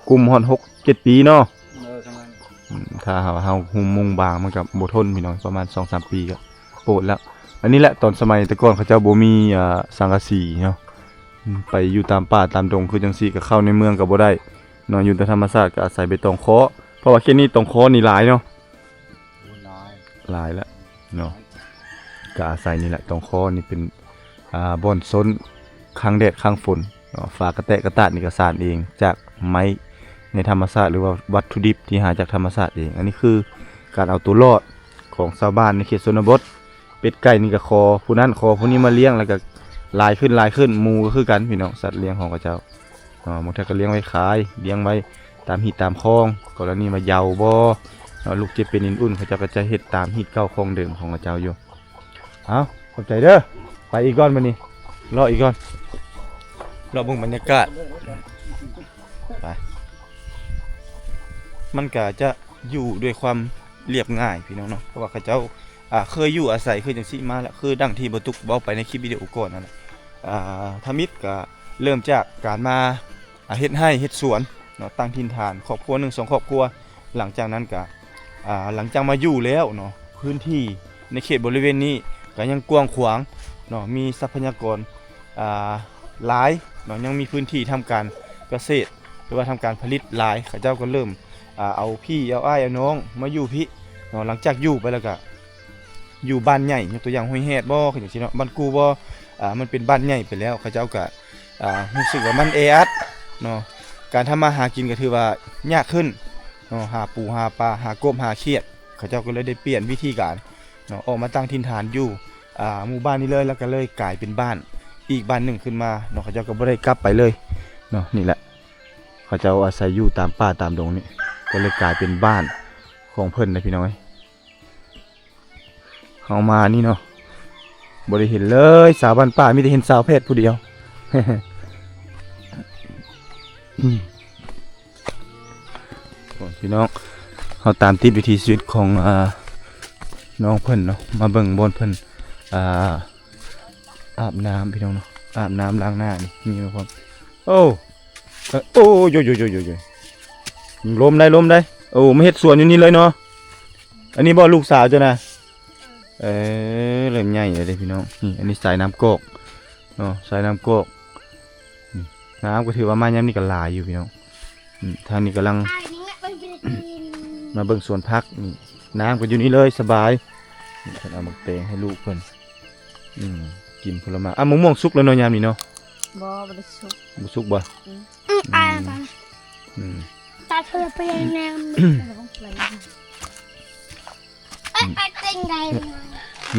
ກຸ້ມຮອດຫົກເຈັດປີເນາະ. ເອີ ປະມານ ອືມ ຖ້າເຮົາ ເຮົາຫຸ້ມມຸງບາງ ມັນກໍບໍ່ທົນ ພີ່ນ້ອງ ປະມານສອງສາມປີກໍໂປດແລ້ວ. ອັນນີ້ແຫຼະ ຕອນສະໄໝແຕ່ກ່ອນເຂົາເຈົ້າບໍ່ມີ ອ່າ ສັງກະສີເນາະ. ອືມ ໄປຢູ່ຕາມປ່າຕາມດົງຄືຈັ່ງຊີ້ ກໍເຂົ້າໃນເມືອງກໍບໍ່ໄດ້ເນາະ. ຢູ່ແຕ່ທຳມະຊາດ ກໍອາໄສໃບຕອງຄໍ ເພາະວ່າເຂດນີ້ຕອງຄໍນີ້ຫຼາຍເນາະ. ໂອ້ ຫຼາຍ ຫຼາຍລະເນາະ. ກໍອາໄສນີ້ແຫຼະ ຕອງຄໍນີ້ເປັນ ອ່າ ບ່ອນຊົນ ຄັງແດດຄັງຝົນເນາະ. ຝາກະແຕະກະຕາດນີ້ກໍສານເອງ ຈາກໄມ້ໃນທຳມະຊາດ ຫຼືວ່າວັດຖຸດິບທີ່ຫາຈາກທຳມະຊາດເອງ. ອັນນີ້ຄືການເອົາຕົວລອດຂອງຊາວບ້ານໃນເຂດຊົນນະບົດ. ເປັດໄກ່ນີ້ກໍຂໍຜູ້ນັ້ນຂໍຜູ້ນີ້ມາລ້ຽງ ແລ້ວກໍຫຼາຍຂຶ້ນ ຫຼາຍຂຶ້ນ. ໝູກໍຄືກັນ ພີ່ນ້ອງ ສັດລ້ຽງຂອງເຂົາເຈົ້າເນາະ. ບາງເທື່ອກໍລ້ຽງໄວ້ຂາຍ ລ້ຽງໄວ້ຕາມຮີດຕາມຄອງ ກໍລະນີວ່າເຍົາບໍ່ເນາະ ລູກເຈັບເປັນອື່ນໆ ເຂົາເຈົ້າກໍຈະເຮັດຕາມຮີດເກົ່າຄອງເດີມຂອງເຂົາເຈົ້າຢູ່. ເອົາ ຂອບໃຈເດີ ໄປອີກກ່ອນບັດນີ້ ເລາະອີກກ່ອນ ເລາະເບິ່ງບັນຍາກາດ ໄປ. ມັນກະຈະຢູ່ດ້ວຍຄວາມລຽບງ່າຍ ພີ່ນ້ອງເນາະ ເພາະວ່າເຂົາເຈົ້າ ອ່າ ເຄີຍຢູ່ອາໄສ ເຄີຍຈັ່ງຊີ້ມາແລ້ວ ຄືດັ່ງທີ່ບໍ່ຕຸກເວົ້າໄປໃນຄລິບວິດີໂອກ່ອນນັ້ນແຫຼະ. ອ່າ ທຳອິດກະເລີ່ມຈາກການມາ ອ່າ ເຮັດໄຮ່ເຮັດສວນເນາະ ຕັ້ງຖິ່ນຖານຄອບຄົວໜຶ່ງສອງຄອບຄົວ. ຫຼັງຈາກນັ້ນກະ ອ່າ ຫຼັງຈາກມາຢູ່ແລ້ວເນາະ ພື້ນທີ່ໃນເຂດບໍລິເວນນີ້ກະຍັງກວ້າງຂວາງເນາະ ມີຊັບພະຍາກອນ ອ່າ ຫຼາຍເນາະ ຍັງມີພື້ນທີ່ທຳການກະເສດ ຫຼືວ່າທຳການຜະລິດຫຼາຍ. ເຂົາເຈົ້າກໍເລີ່ມ ອ່າ ເອົາພີ່ເອົາອ້າຍເອົານ້ອງມາຢູ່ພີ້ເນາະ. ຫຼັງຈາກຢູ່ໄປແລ້ວກະ ຢູ່ບ້ານໃຫຍ່ ຍົກຕົວຢ່າງຫ້ວຍແຮດບໍ ຄືຈັ່ງຊີ້ເນາະ ບ້ານກູ່ບໍ ອ່າ ມັນເປັນບ້ານໃຫຍ່ໄປແລ້ວ ເຂົາເຈົ້າກະ ອ່າ ຮູ້ສຶກວ່າມັນແອອັດເນາະ ການທຳມາຫາກິນກໍຖືວ່າຍາກຂຶ້ນເນາະ ຫາປູຫາປາ ຫາກົບຫາຂຽດ. ເຂົາເຈົ້າກໍເລີຍໄດ້ປ່ຽນວິທີການເນາະ ອອກມາຕັ້ງຖິ່ນຖານຢູ່ ອ່າ ໝູ່ບ້ານນີ້ເລີຍ ແລ້ວກໍເລີຍກາຍເປັນບ້ານອີກບ້ານໜຶ່ງຂຶ້ນມາເນາະ. ເຂົາເຈົ້າກໍບໍ່ໄດ້ກັບໄປເລີຍເນາະ. ນີ້ແຫຼະ ເຂົາເຈົ້າອາໄສຢູ່ຕາມປ່າຕາມດົງນີ້ ກໍເລີຍກາຍເປັນບ້ານຂອງເພິ່ນນະ ພີ່ນ້ອງເອີຍ. ເຮົາມານີ້ເນາະ ບໍ່ໄດ້ເຫັນເລີຍສາວບ້ານປ່າ ມີແຕ່ເຫັນສາວແພດຜູ້ດຽວ. ໂອ້ ພີ່ນ້ອງ ເຮົາຕາມຕິດວິຖີຊີວິດຂອງ ອ່າ ນ້ອງເພິ່ນເນາະ ມາເບິ່ງບ່ອນເພິ່ນ ອ່າ ອາບນ້ຳ ພີ່ນ້ອງເນາະ ອາບນ້ຳລ້າງໜ້ານີ້ ມີມາພ້ອມ. ໂອ້ ເອີ ໂອ້ ໂຢ ໂຢ ໂຢ ໂຢ ໂຢ ລົມໄດ໋ ລົມໄດ໋. ໂອ້ ມາເຮັດສວນຢູ່ນີ້ເລີຍເນາະ. ອັນນີ້ບໍ່ ລູກສາວເຈົ້ານະ? ເອີ ເລີ່ມໃຫຍ່ແລ້ວເດ້ພີ່ນ້ອງ. ນີ້ ອັນນີ້ສາຍນ້ຳກອກເນາະ ສາຍນ້ຳກອກ. ນີ້ ນ້ຳກໍຖືວ່າມາຍາມນີ້ກໍຫຼາຍຢູ່ພີ່ນ້ອງ. ນີ້ ທາງນີ້ກຳລັງມາເບິ່ງສວນຜັກ. ນີ້ ນ້ຳກໍຢູ່ນີ້ເລີຍ ສະບາຍ. ນີ້ ເພິ່ນເອົາໝາກແຕງໃຫ້ລູກເພິ່ນ ອືມ ກິນຜົນລະໄມ້. ອ່ະ ມະມ່ວງສຸກແລ້ວເນາະ ຍາມນີ້ເນາະ? ບໍ່ ບໍ່ໄດ້ສຸກ. ບໍ່ສຸກບໍ່? ອືມ ອືມ ອືມ ຕາເທຍໄປແນມ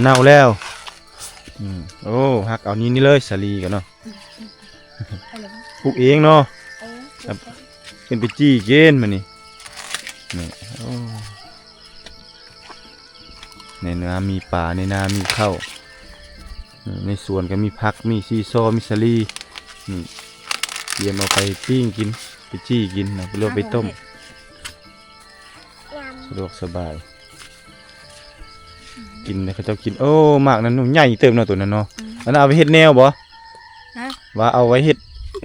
ເນາະແລ້ວ. ອືມ ໂອ້ ຫັກເອົານີ້ ນີ້ເລີຍ ສາລີກັນເນາະ. ອືມ ປູກເອງເນາະ. ເອີ ເປັນໄປຈີ່ກິນມື້ນີ້. ນີ້ ໂອ້ ໃນນາມີປາ ໃນນາມີເຂົ້າ. ນີ້ ໃນສວນກໍມີຜັກ ມີຊີຊໍ ມີສາລີ. ນີ້ ຕຽມເອົາໄປປີ້ງກິນ ໄປຈີ່ກິນເນາະ ຫຼືວ່າໄປຕົ້ມ. ສະດວກສະບາຍ ກິນ ເຂົາເຈົ້າກິນ. ໂອ້ ໝາກນັ້ນໃຫຍ່ເຕີບເນາະ ໂຕນັ້ນເນາະ. ອືມ ອັນນັ້ນເອົາໄປເຮັດແນວບໍ່? ຮະ? ວ່າເອົາໄວ້ເຮັດ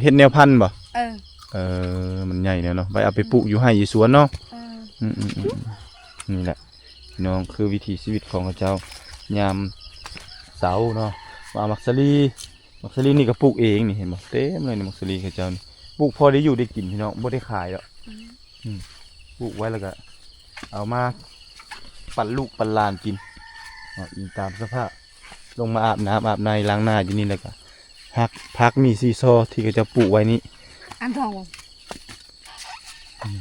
ເຮັດແນວພັນບໍ່? ເອີ ເອີ ມັນໃຫຍ່ແລ້ວເນາະ ໄວ້ເອົາໄປປູກຢູ່ໄຮ່ຢູ່ສວນເນາະ. ເອີ ອືມໆໆ ນີ້ແຫຼະພີ່ນ້ອງ ຄືວິຖີຊີວິດຂອງເຂົາເຈົ້າຍາມເຊົ້າເນາະ. ວ່າໝາກສາລີ ໝາກສາລີນີ້ກໍປູກເອງນີ້ ເຫັນບໍ່? ເຕັມເລີຍນີ້ໝາກສາລີເຂົາເຈົ້ານີ້ ປູກພໍໄດ້ຢູ່ໄດ້ກິນພີ່ນ້ອງ ບໍ່ໄດ້ຂາຍດອກ. ອືມ ອືມ ປູກໄວ້ແລ້ວກໍເອົາມາປັນລູກປັນຫຼານກິນເນາະ ອີງຕາມສະພາບ. ລົງມາອາບນ້ຳອາບໃນລ້າງໜ້າຢູ່ນີ້ ແລ້ວກໍຫັກຜັກໝີ່ຊີຊໍທີ່ເຂົາເຈົ້າປູກໄວ້ນີ້ ອັນທອງ ອືມ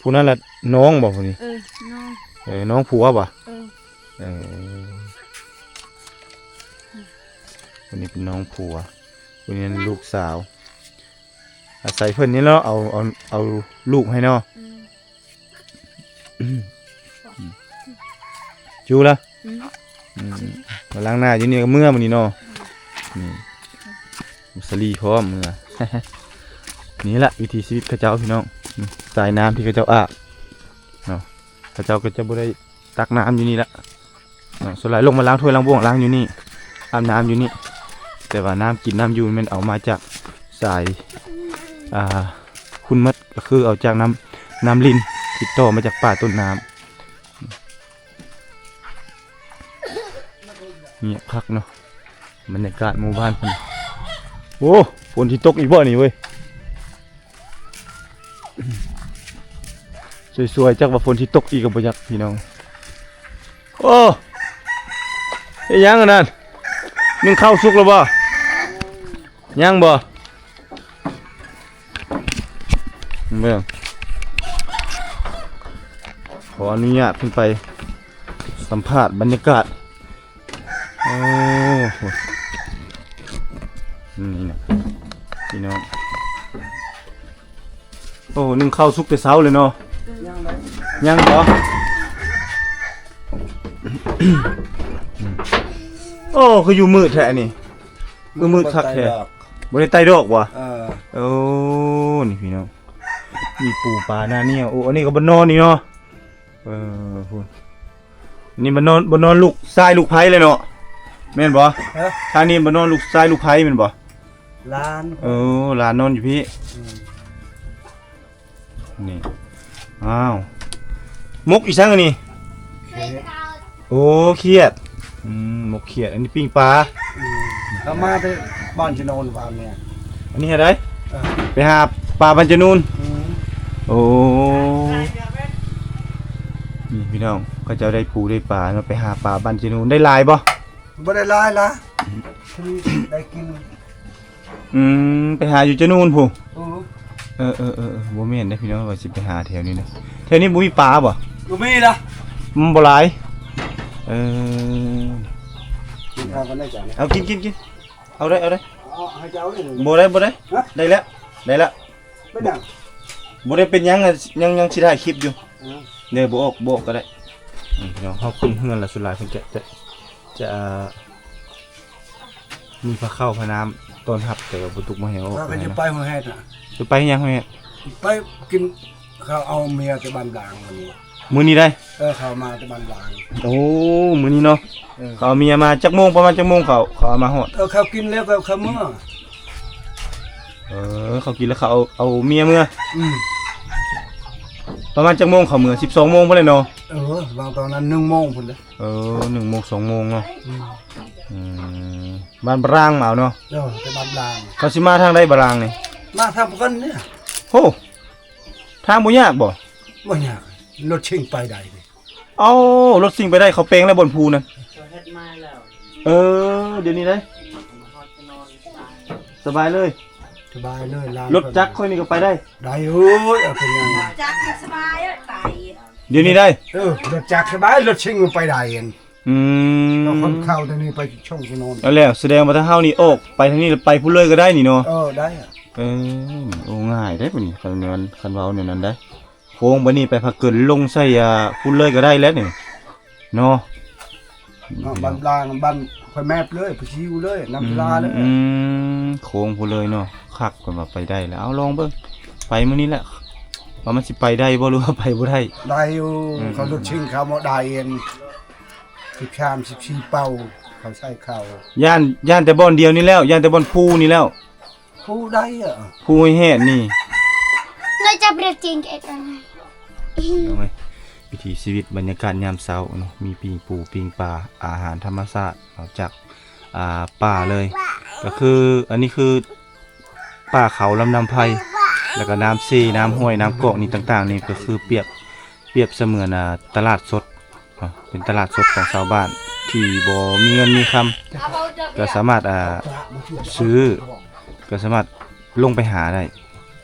ຜູ້ນັ້ນລະນ້ອງບໍ່ຜູ້ນີ້? ເອີ ນ້ອງ ເອີ ນ້ອງຜົວບໍ່? ເອີ ເອີ ຜູ້ນີ້ເປັນນ້ອງຜົວ ຜູ້ນີ້ລູກສາວ ອາໄສເພິ່ນນີ້ເນາະ ເອົາ ເອົາ ເອົາລູກໃຫ້ເນາະ. ອືມ ຢູ່ລະ ອືມ ອືມ ມາລ້າງໜ້າຢູ່ນີ້ກໍເມືອມື້ນີ້ເນາະ. ອືມ ນີ້ ສາລີພ້ອມເມືອ. ນີ້ລະວິຖີຊີວິດເຂົາເຈົ້າພີ່ນ້ອງ ອືມ ສາຍນ້ຳທີ່ເຂົາເຈົ້າອາບເນາະ ເຂົາເຈົ້າກໍຈະບໍ່ໄດ້ ຕັກນ້ຳຢູ່ນີ້ລະເນາະ ສ່ວນຫຼາຍລົງມາລ້າງຖ້ວຍລ້າງບ່ວງລ້າງຢູ່ນີ້ ອາບນ້ຳຢູ່ນີ້ ແຕ່ວ່ານ້ຳກິນນ້ຳຢູ່ແມ່ນເອົາມາຈາກສາຍ ອ່າ ພຸ້ນໝົດ ກໍຄືເອົາຈາກນ້ຳ ນ້ຳລິນ ຕິດຕໍ່ມາຈາກປ່າຕົ້ນນ້ຳ. ງຽບຄັກເນາະ ບັນຍາກາດໝູ່ບ້ານເພິ່ນ. ໂອ້ ຝົນຊິຕົກອີກບໍ່ນີ້ເວີຍ? ສວຍໆ ຈັກວ່າຝົນຊິຕົກອີກກໍບໍ່ຈັກພີ່ນ້ອງ. ໂອ້ ເຮັດຫຍັງອັນນັ້ນ? ໜຶ້ງເຂົ້າສຸກແລ້ວບໍ່? ຍັງບໍ່? ເບິ່ງ ຂໍອະນຸຍາດຂຶ້ນໄປສຳພາດບັນຍາກາດ. ໂອ້ ນີ້ນະ ພີ່ນ້ອງ. ໂອ້ ໜຶ້ງເຂົ້າສຸກແຕ່ເຊົ້າເລີຍເນາະ. ຍັງບໍ່? ໂອ້ ຄືຢູ່ມືດແທ້ນີ້ ຄືມືດຄັກແທ້. ບໍ່ໄດ້ໄຕ່ດອກບໍ່? ເອີ ໂອ້ ນີ້ພີ່ນ້ອງ ມີປູປາໜ້ານີ້. ໂອ້ ອັນນີ້ກໍບໍ່ນອນນີ້ເນາະ. ເອີ ພຸ້ນ ນີ້ມານອນ ມານອນລູກຊາຍລູກໃພ້ເລີຍເນາະ ແມ່ນບໍ່? ຮະ? ທ່ານີ້ມານອນລູກຊາຍລູກໃພ້ແມ່ນບໍ່? ຫຼານ ເອີ ຫຼານນອນຢູ່ພີ້. ອືມ ນີ້ ອ້າວ ມົກອີ່ສັງອັນນີ້? ເຂດ ໂອ້ ຂຽດ ອືມ ໝົກຂຽດ ອັນນີ້ປີ້ງປາ. ອືມ ເຮົາມາແຕ່ບ້ານຈະໂນນວານນີ້. ອັນນີ້ໃຫ້ໄດ້? ເອີ ໄປຫາປາບ້ານຈະນູນ. ອືມ ໂອ້ ນີ້ພີ່ນ້ອງ ເຂົາເຈົ້າໄດ້ປູໄດ້ປາເນາະ ໄປຫາປາບ້ານຈະນູນ. ໄດ້ຫຼາຍບໍ່? ບໍ່ໄດ້ຫຼາຍລະ ພໍດີໄດ້ກິນ. ອືມ ໄປຫາຢູ່ຈະນູນພຸ້ນ. ເອີ ເອີ ເອີ ເອີ ບໍ່ແມ່ນເດ້ພີ່ນ້ອງ ວ່າຊິໄປຫາແຖວນີ້ນະ. ແຖວນີ້ບໍ່ມີປາບໍ່? ບໍ່ມີລະ ມັນບໍ່ຫຼາຍ. ເອີ ເອົາກິນ ກິນ ກິນ ເອົາໄດ້ ເອົາໄດ້. ເອົາໃຫ້ເຈົ້າເດ້. ບໍ່ໄດ້ ບໍ່ໄດ້. ຮະ? ໄດ້ແລ້ວ ໄດ້ແລ້ວ. ເປັນຫຍັງ? ບໍ່ໄດ້ເປັນຫຍັງ ຍັງ ຍັງຊິຖ່າຍຄລິບຢູ່. ເອີ ເດີ ບໍ່ອອກ ບໍ່ອອກກໍໄດ້. ອືມ ພີ່ນ້ອງ ເຮົາຂຶ້ນເຮືອນລະ ສ່ວນຫຼາຍເພິ່ນຈະ ຈະ ຈະ ມີພາເຂົ້າພານ້ຳຕ້ອນຮັບ ແຕ່ວ່າບໍ່ຕຸກບໍ່ແຮງອອກ. ຂ້ອຍກໍຈະໄປຫ້ວຍແຮດນະ. ຈະໄປຫຍັງຫ້ວຍແຮດ? ໄປກິນ ເຂົາເອົາເມຍແຕ່ບ້ານບາງມື້ນີ້. ມື້ນີ້ໄດ້? ເອີ ເຂົາມາແຕ່ບ້ານບາງ. ໂອ້ ມື້ນີ້ເນາະ. ເອີ ເຂົາເອົາເມຍມາ. ຈັກໂມງ ປະມານຈັກໂມງເຂົາ ເຂົາເອົາມາຮອດ? ເອີ ເຂົາກິນແລ້ວກໍເຂົາເມືອ. ເອີ ເຂົາກິນແລ້ວເຂົາເອົາ ເອົາເມຍເມືອ. ອືມ ປະມານຈັກໂມງເຂົາເມືອ? ສິບສອງໂມງພຸ້ນແຫຼະເນາະ. ເອີ ບາງຕອນນັ້ນໜຶ່ງໂມງພຸ້ນເດ້. ເອີ ໜຶ່ງໂມງ ສອງໂມງເນາະ. ອືມ ອືມ ບ້ານບາຣາງມາເອົາເນາະ. ເອີ ແຕ່ບ້ານບາຣາງ. ເຂົາຊິມາທາງໃດບາຣາງນີ້? ມາທາງປະກັນນີ້. ໂຫ ທາງບໍ່ຍາກບໍ່? ບໍ່ຍາກ ລົດຊິງໄປໄດ້. ເອົ້າ ລົດຊິງໄປໄດ້ ເຂົາແປງແລ້ວບ່ອນພູນັ້ນ. ເຂົາເຮັດໃໝ່ແລ້ວ. ເອີ ດຽວນີ້ໄດ໋ ສະບາຍເລີຍ. ສະບາຍເລີຍ. ລົດຈັກຂ້ອຍນີ້ກໍໄປໄດ້. ໄດ້ເອີຍ ເອົາເປັນຫຍັງ. ຈັກສະບາຍໄປ. ດຽວນີ້ໄດ໋. ເອີ ລົດຈັກສະບາຍ ລົດຊິງມັນໄປໄດ້. ອືມ ເອົາຄົນເຂົ້າທາງນີ້ໄປຊົງຖະໜົນ. ແລ້ວ ສະແດງວ່າຖ້າເຮົານີ້ອອກໄປທາງນີ້ ໄປພຸ້ນເລີຍກໍໄດ້ນີ້ເນາະ. ເອີ ໄດ້. ເອີ ໂອ້ ງ່າຍເດ້ບາດນີ້ ຄັນແມ່ນ ຄັນເວົ້າແນວນັ້ນໄດ໋. ໂຄ້ງບາດນີ້ໄປພາກເກີນລົງໃສ່ ອ່າ ພຸ້ນເລີຍກໍໄດ້ແລ້ວນີ້ເນາະ. ເນາະ ບ້ານລາງ ບ້ານຂ້ອຍແມບເລີຍ ໄປຊິວເລີຍ ນຳລາເລີຍ. ອືມ ໂຄ້ງພຸ້ນເລີຍເນາະ. ຄັກ ເພິ່ນວ່າໄປໄດ້ແລ້ວ. ເອົາ ລອງເບິ່ງ ໄປມື້ນີ້ແຫຼະ ວ່າມັນຊິໄປໄດ້ບໍ່ ຫຼືວ່າໄປບໍ່ໄດ້. ໄດ້ຢູ່. ອືມ ເຂົາລົດຊິງເຂົາມາໄດ້ອັນ ສິບສາມ ສິບສີ່ເປົາ. ໃສ່ເຂົ້າ ຢ້ານ ຢ້ານແຕ່ບ່ອນດຽວນີ້ແລ້ວ ຢ້ານແຕ່ບ່ອນພູນີ້ແລ້ວ ພູໃດອະ ພູຫ້ວຍແຮດນີ້ ເລີຍຈັບເລື່ອງຈິງເອັດອັນ ເອົາໄວ້ ວິຖີຊີວິດ ບັນຍາກາດຍາມເຊົ້າເນາະ ມີປີ້ງປູປີ້ງປາ ອາຫານທຳມະຊາດ ເອົາຈາກ ອ່າ ປ່າເລີຍ ກໍຄື ອັນນີ້ຄື ປ່າເຂົາລຳນ້ຳໄຜ່ ແລ້ວກໍນ້ຳເຊ ນ້ຳຫ້ວຍ ນ້ຳກອກນີ້ຕ່າງໆ ນີ້ກໍຄືປຽບ ປຽບສະເໝືອນ ອ່າ ຕະຫຼາດສົດເນາະ ເປັນຕະຫຼາດສົດຂອງຊາວບ້ານທີ່ບໍ່ມີເງິນມີຄຳ ກໍສາມາດ ອ່າ ຊື້ ກໍສາມາດລົງໄປຫາໄດ້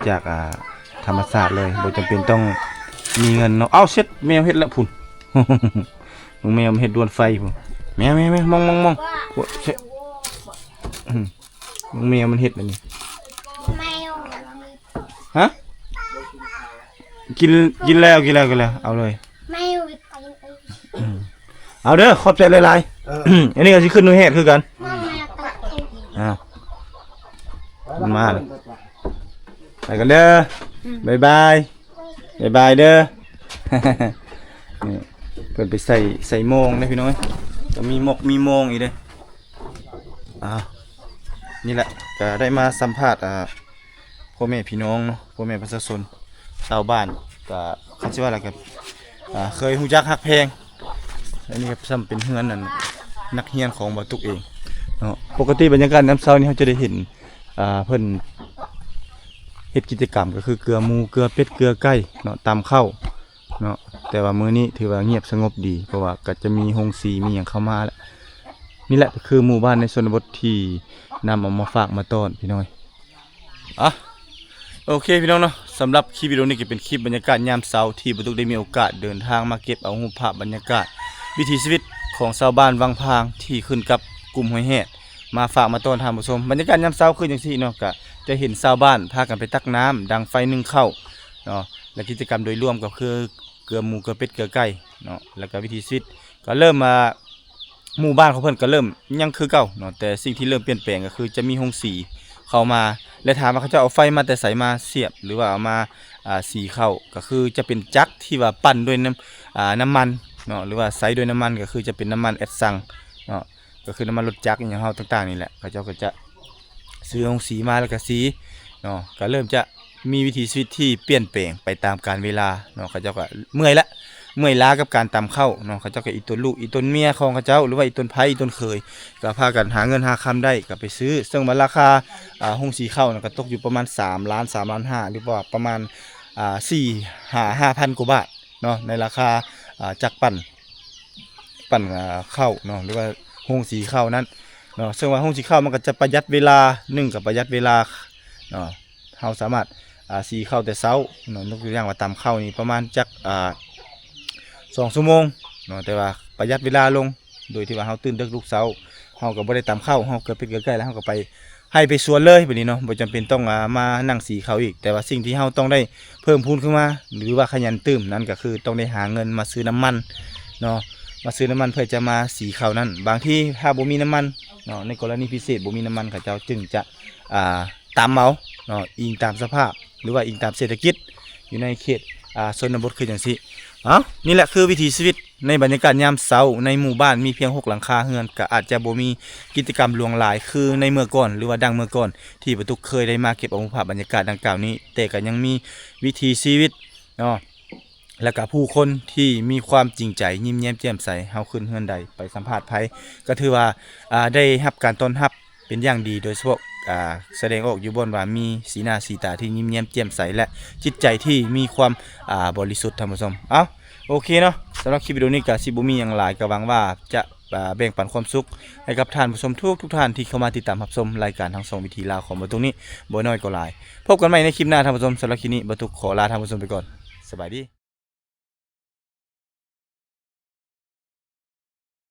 ຈາກ ອ່າ ທຳມະຊາດເລີຍ ບໍ່ຈຳເປັນຕ້ອງມີເງິນເນາະ. ເອົ້າ ເຊັດ ແມວເຮັດແລ້ວພຸ້ນ ເບິ່ງແມວມັນເຮັດດວນໄຟພຸ້ນ ແມວ ແມວ ແມວ ມອງ ມອງ ມອງ ໂອ້ ເຊັດ ອືມ ເບິ່ງແມວມັນເຮັດແລ້ວນີ້ ແມວ ຮະ ກິນ ກິນແລ້ວ ກິນແລ້ວ ກິນແລ້ວ ເອົາເລີຍ ແມວ ອືມ ເອົາເດີ ຂອບໃຈຫຼາຍໆ ເອີ ອັນນີ້ກໍຊິຂຶ້ນໜ່ວຍແຮດຄືກັນ ແມວ ອ້າວ ມັນມາແລ້ວ ໄປກັນເດີ ອືມ ບາຍບາຍ ບາຍບາຍເດີ ນີ້ ເພິ່ນໄປໃສ່ ໃສ່ໂມງເດ້ພີ່ນ້ອງເອີຍ ກໍມີໝົກມີໂມງອີກເດ້ ອ້າວ ນີ້ແຫຼະ ກໍໄດ້ມາສຳພາດ ອ່າ ພໍ່ແມ່ພີ່ນ້ອງເນາະ ພໍ່ແມ່ປະຊາຊົນ ຊາວບ້ານ ກໍຄັນຊິວ່າແລ້ວກໍ ອ່າ ເຄີຍຮູ້ຈັກຮັກແພງ ອັນນີ້ກໍຊ່ຳເປັນເຮືອນນັ້ນ ນັກຮຽນຂອງບ່າວຕຸກເອງເນາະ. ປົກກະຕິບັນຍາກາດຍາມເຊົ້ານີ້ ເຮົາຈະໄດ້ເຫັນ ອ່າ ເພິ່ນເຮັດກິດຈະກຳ ກໍຄືເກືອໝູ ເກືອເປັດ ເກືອໄກ່ເນາະ ຕຳເຂົ້າເນາະ. ແຕ່ວ່າມື້ນີ້ຖືວ່າງຽບສະຫງົບດີ ເພາະວ່າກໍຈະມີໂຮງສີ ມີຫຍັງເຂົ້າມາແລ້ວ. ນີ້ແຫຼະ ກໍຄືໝູ່ບ້ານໃນຊົນນະບົດທີ່ນຳເອົາມາຝາກມາຕ້ອນ ພີ່ນ້ອງ. ອ່ະ ໂອເຄພີ່ນ້ອງເນາະ ສຳລັບຄລິບວິດີໂອນີ້ກໍເປັນຄລິບບັນຍາກາດຍາມເຊົ້າ ທີ່ບ່າວຕຸກໄດ້ມີໂອກາດເດີນທາງມາເກັບເອົາຮູບພາບບັນຍາກາດວິຖີຊີວິດຂອງຊາວບ້ານວັງພາງ ທີ່ຂຶ້ນກັບກຸ່ມຫ້ວຍແຮດ ມາຝາກມາຕ້ອນທ່ານຜູ້ຊົມ. ບັນຍາກາດຍາມເຊົ້າຄືຈັ່ງຊີ້ເນາະ ກະຈະເຫັນຊາວບ້ານພາກັນໄປຕັກນ້ຳ ດັງໄຟ ໜຶ້ງເຂົ້າເນາະ ແລະ ກິດຈະກຳໂດຍລວມກໍຄືເກືອໝູ ເກືອເປັດ ເກືອໄກ່ເນາະ ແລ້ວກໍວິຖີຊີວິດກໍເລີ່ມມາ ໝູ່ບ້ານຂອງເພິ່ນກໍເລີ່ມຍັງຄືເກົ່າເນາະ ແຕ່ສິ່ງທີ່ເລີ່ມປ່ຽນແປງກໍຄືຈະມີໂຮງສີເຂົ້າມາ ແລະ ຖາມວ່າເຂົາເຈົ້າເອົາໄຟມາແຕ່ໃສມາສຽບ ຫຼືວ່າເອົາມາ ອ່າ ສີເຂົ້າ ກໍຄືຈະເປັນຈັກທີ່ວ່າປັ່ນດ້ວຍນ້ຳ ອ່າ ນ້ຳມັນເນາະ ຫຼືວ່າໃຊ້ດ້ວຍນ້ຳມັນ ກໍຄືຈະເປັນນ້ຳມັນແອັດຊັງເນາະ ກໍຄືນ້ຳມັນລົດຈັກອີ່ຫຍັງເຮົາຕ່າງໆນີ້ແຫຼະ ເຂົາເຈົ້າກໍຈະຊື້ໂຮງສີມາ ແລ້ວກໍສີເນາະ ກໍເລີ່ມຈະ ມີວິຖີຊີວິດທີ່ປ່ຽນແປງໄປຕາມການເວລາເນາະ ເຂົາເຈົ້າກໍເມື່ອຍລະ ເມື່ອຍລ້າກັບການຕຳເຂົ້າເນາະ ເຂົາເຈົ້າກໍອີຕົນລູກ ອີຕົນເມຍຂອງເຂົາເຈົ້າ ຫຼືວ່າອີຕົນໃພ້ ອີຕົນເຂີຍ ກໍພາກັນຫາເງິນຫາຄຳໄດ້ກໍໄປຊື້ ເຊິ່ງວ່າລາຄາ ອ່າ ໂຮງສີເຂົ້ານັ້ນກໍຕົກຢູ່ປະມານສາມລ້ານ ສາມລ້ານຫ້າ ຫຼືວ່າປະມານ ອ່າ ສີ່ ຫາ ຫ້າພັນກວ່າບາດເນາະ ໃນລາຄາ ອ່າ ຈັກປັ່ນ ປັ່ນ ອ່າ ເຂົ້າເນາະ ຫຼືວ່າໂຮງສີເຂົ້ານັ້ນເນາະ ເຊິ່ງວ່າໂຮງສີເຂົ້າມັນກໍຈະປະຢັດເວລາ ໜຶ່ງກໍປະຢັດເວລາເນາະ ເຮົາສາມາດ ອ່າ ສີເຂົ້າແຕ່ເຊົ້າເນາະ ຍົກຕົວຢ່າງວ່າຕຳເຂົ້ານີ້ປະມານຈັກ ອ່າ ສອງຊົ່ວໂມງເນາະ ແຕ່ວ່າປະຢັດເວລາລົງ ໂດຍທີ່ວ່າເຮົາຕື່ນເດິກລຸກເຊົ້າ ເຮົາກໍບໍ່ໄດ້ຕຳເຂົ້າ ເຮົາເກືອເປັດເກືອໄກ່ ແລ້ວເຮົາກໍໄປ ໄຮ່ໄປສວນເລີຍບາດນີ້ເນາະ ບໍ່ຈຳເປັນຕ້ອງ ອ່າ ມານັ່ງສີເຂົ້າອີກ ແຕ່ວ່າສິ່ງທີ່ເຮົາຕ້ອງໄດ້ເພີ່ມພູນຂຶ້ນມາ ຫຼືວ່າຂະຫຍັນຕື່ມນັ້ນ ກໍຄືຕ້ອງໄດ້ຫາເງິນມາຊື້ນ້ຳມັນເນາະ ມາຊື້ນ້ຳມັນເພື່ອຈະມາສີເຂົ້ານັ້ນ ບາງທີຖ້າບໍ່ມີນ້ຳມັນເນາະ ໃນກໍລະນີພິເສດບໍ່ມີນ້ຳມັນ ເຂົາເຈົ້າຈຶ່ງຈະ ອ່າ ຕຳເອົາເນາະ ອີງຕາມສະພາບ ຫຼືວ່າອີງຕາມເສດຖະກິດ ຢູ່ໃນເຂດ ອ່າ ຊົນນະບົດຄືຈັ່ງຊີ້ ເອົ້າ ນີ້ແຫຼະຄືວິຖີຊີວິດ ໃນບັນຍາກາດຍາມເຊົ້າໃນໝູ່ບ້ານມີພຽງຫົກຫຼັງຄາເຮືອນ ກໍອາດຈະບໍ່ມີກິດຈະກຳຫຼວງຫຼາຍຄືໃນເມື່ອກ່ອນ ຫຼືວ່າດັ່ງເມື່ອກ່ອນ ທີ່ປາຕຸກເຄີຍໄດ້ມາເກັບເອົາຮູບພາບບັນຍາກາດດັ່ງກ່າວນີ້ ແຕ່ກໍຍັງມີວິຖີຊີວິດເນາະ ແລ້ວກໍຜູ້ຄົນທີ່ມີຄວາມຈິງໃຈ ຍິ້ມແຍ້ມແຈ່ມໃສ ເຮົາຂຶ້ນເຮືອນໃດໄປສຳພາດໃຜ ກໍຖືວ່າ ອ່າ ໄດ້ຮັບການຕ້ອນຮັບ ເປັນຢ່າງດີ ໂດຍສະເພາະ ອ່າ ສະແດງອອກຢູ່ບ່ອນວ່າມີສີໜ້າສີຕາທີ່ຍິ້ມແຍ້ມແຈ່ມໃສ ແລະ ຈິດໃຈທີ່ມີຄວາມ ອ່າ ບໍລິສຸດ ທ່ານຜູ້ຊົມ. ເອົ້າ ໂອເຄເນາະ ສຳລັບຄລິບວິດີໂອນີ້ກໍຊິບໍ່ມີຫຍັງຫຼາຍ ກໍຫວັງວ່າຈະ ອ່າ ແບ່ງປັນຄວາມສຸກໃຫ້ກັບທ່ານຜູ້ຊົມທຸກໆທ່ານທີ່ເຂົ້າມາຕິດຕາມຮັບຊົມລາຍການທາງຊ່ອງວິຖີລາວຂອງບ່າວຕຸກນີ້ ບໍ່ໜ້ອຍກໍຫຼາຍ. ພົບກັນໃໝ່ໃນຄລິບໜ້າ ທ່ານຜູ້ຊົມ. ສຳລັບຄລິບນີ້ ບ່າວຕຸກຂໍລາທ່ານຜູ້ຊົມໄປກ່ອນ. ສະບາຍດີ.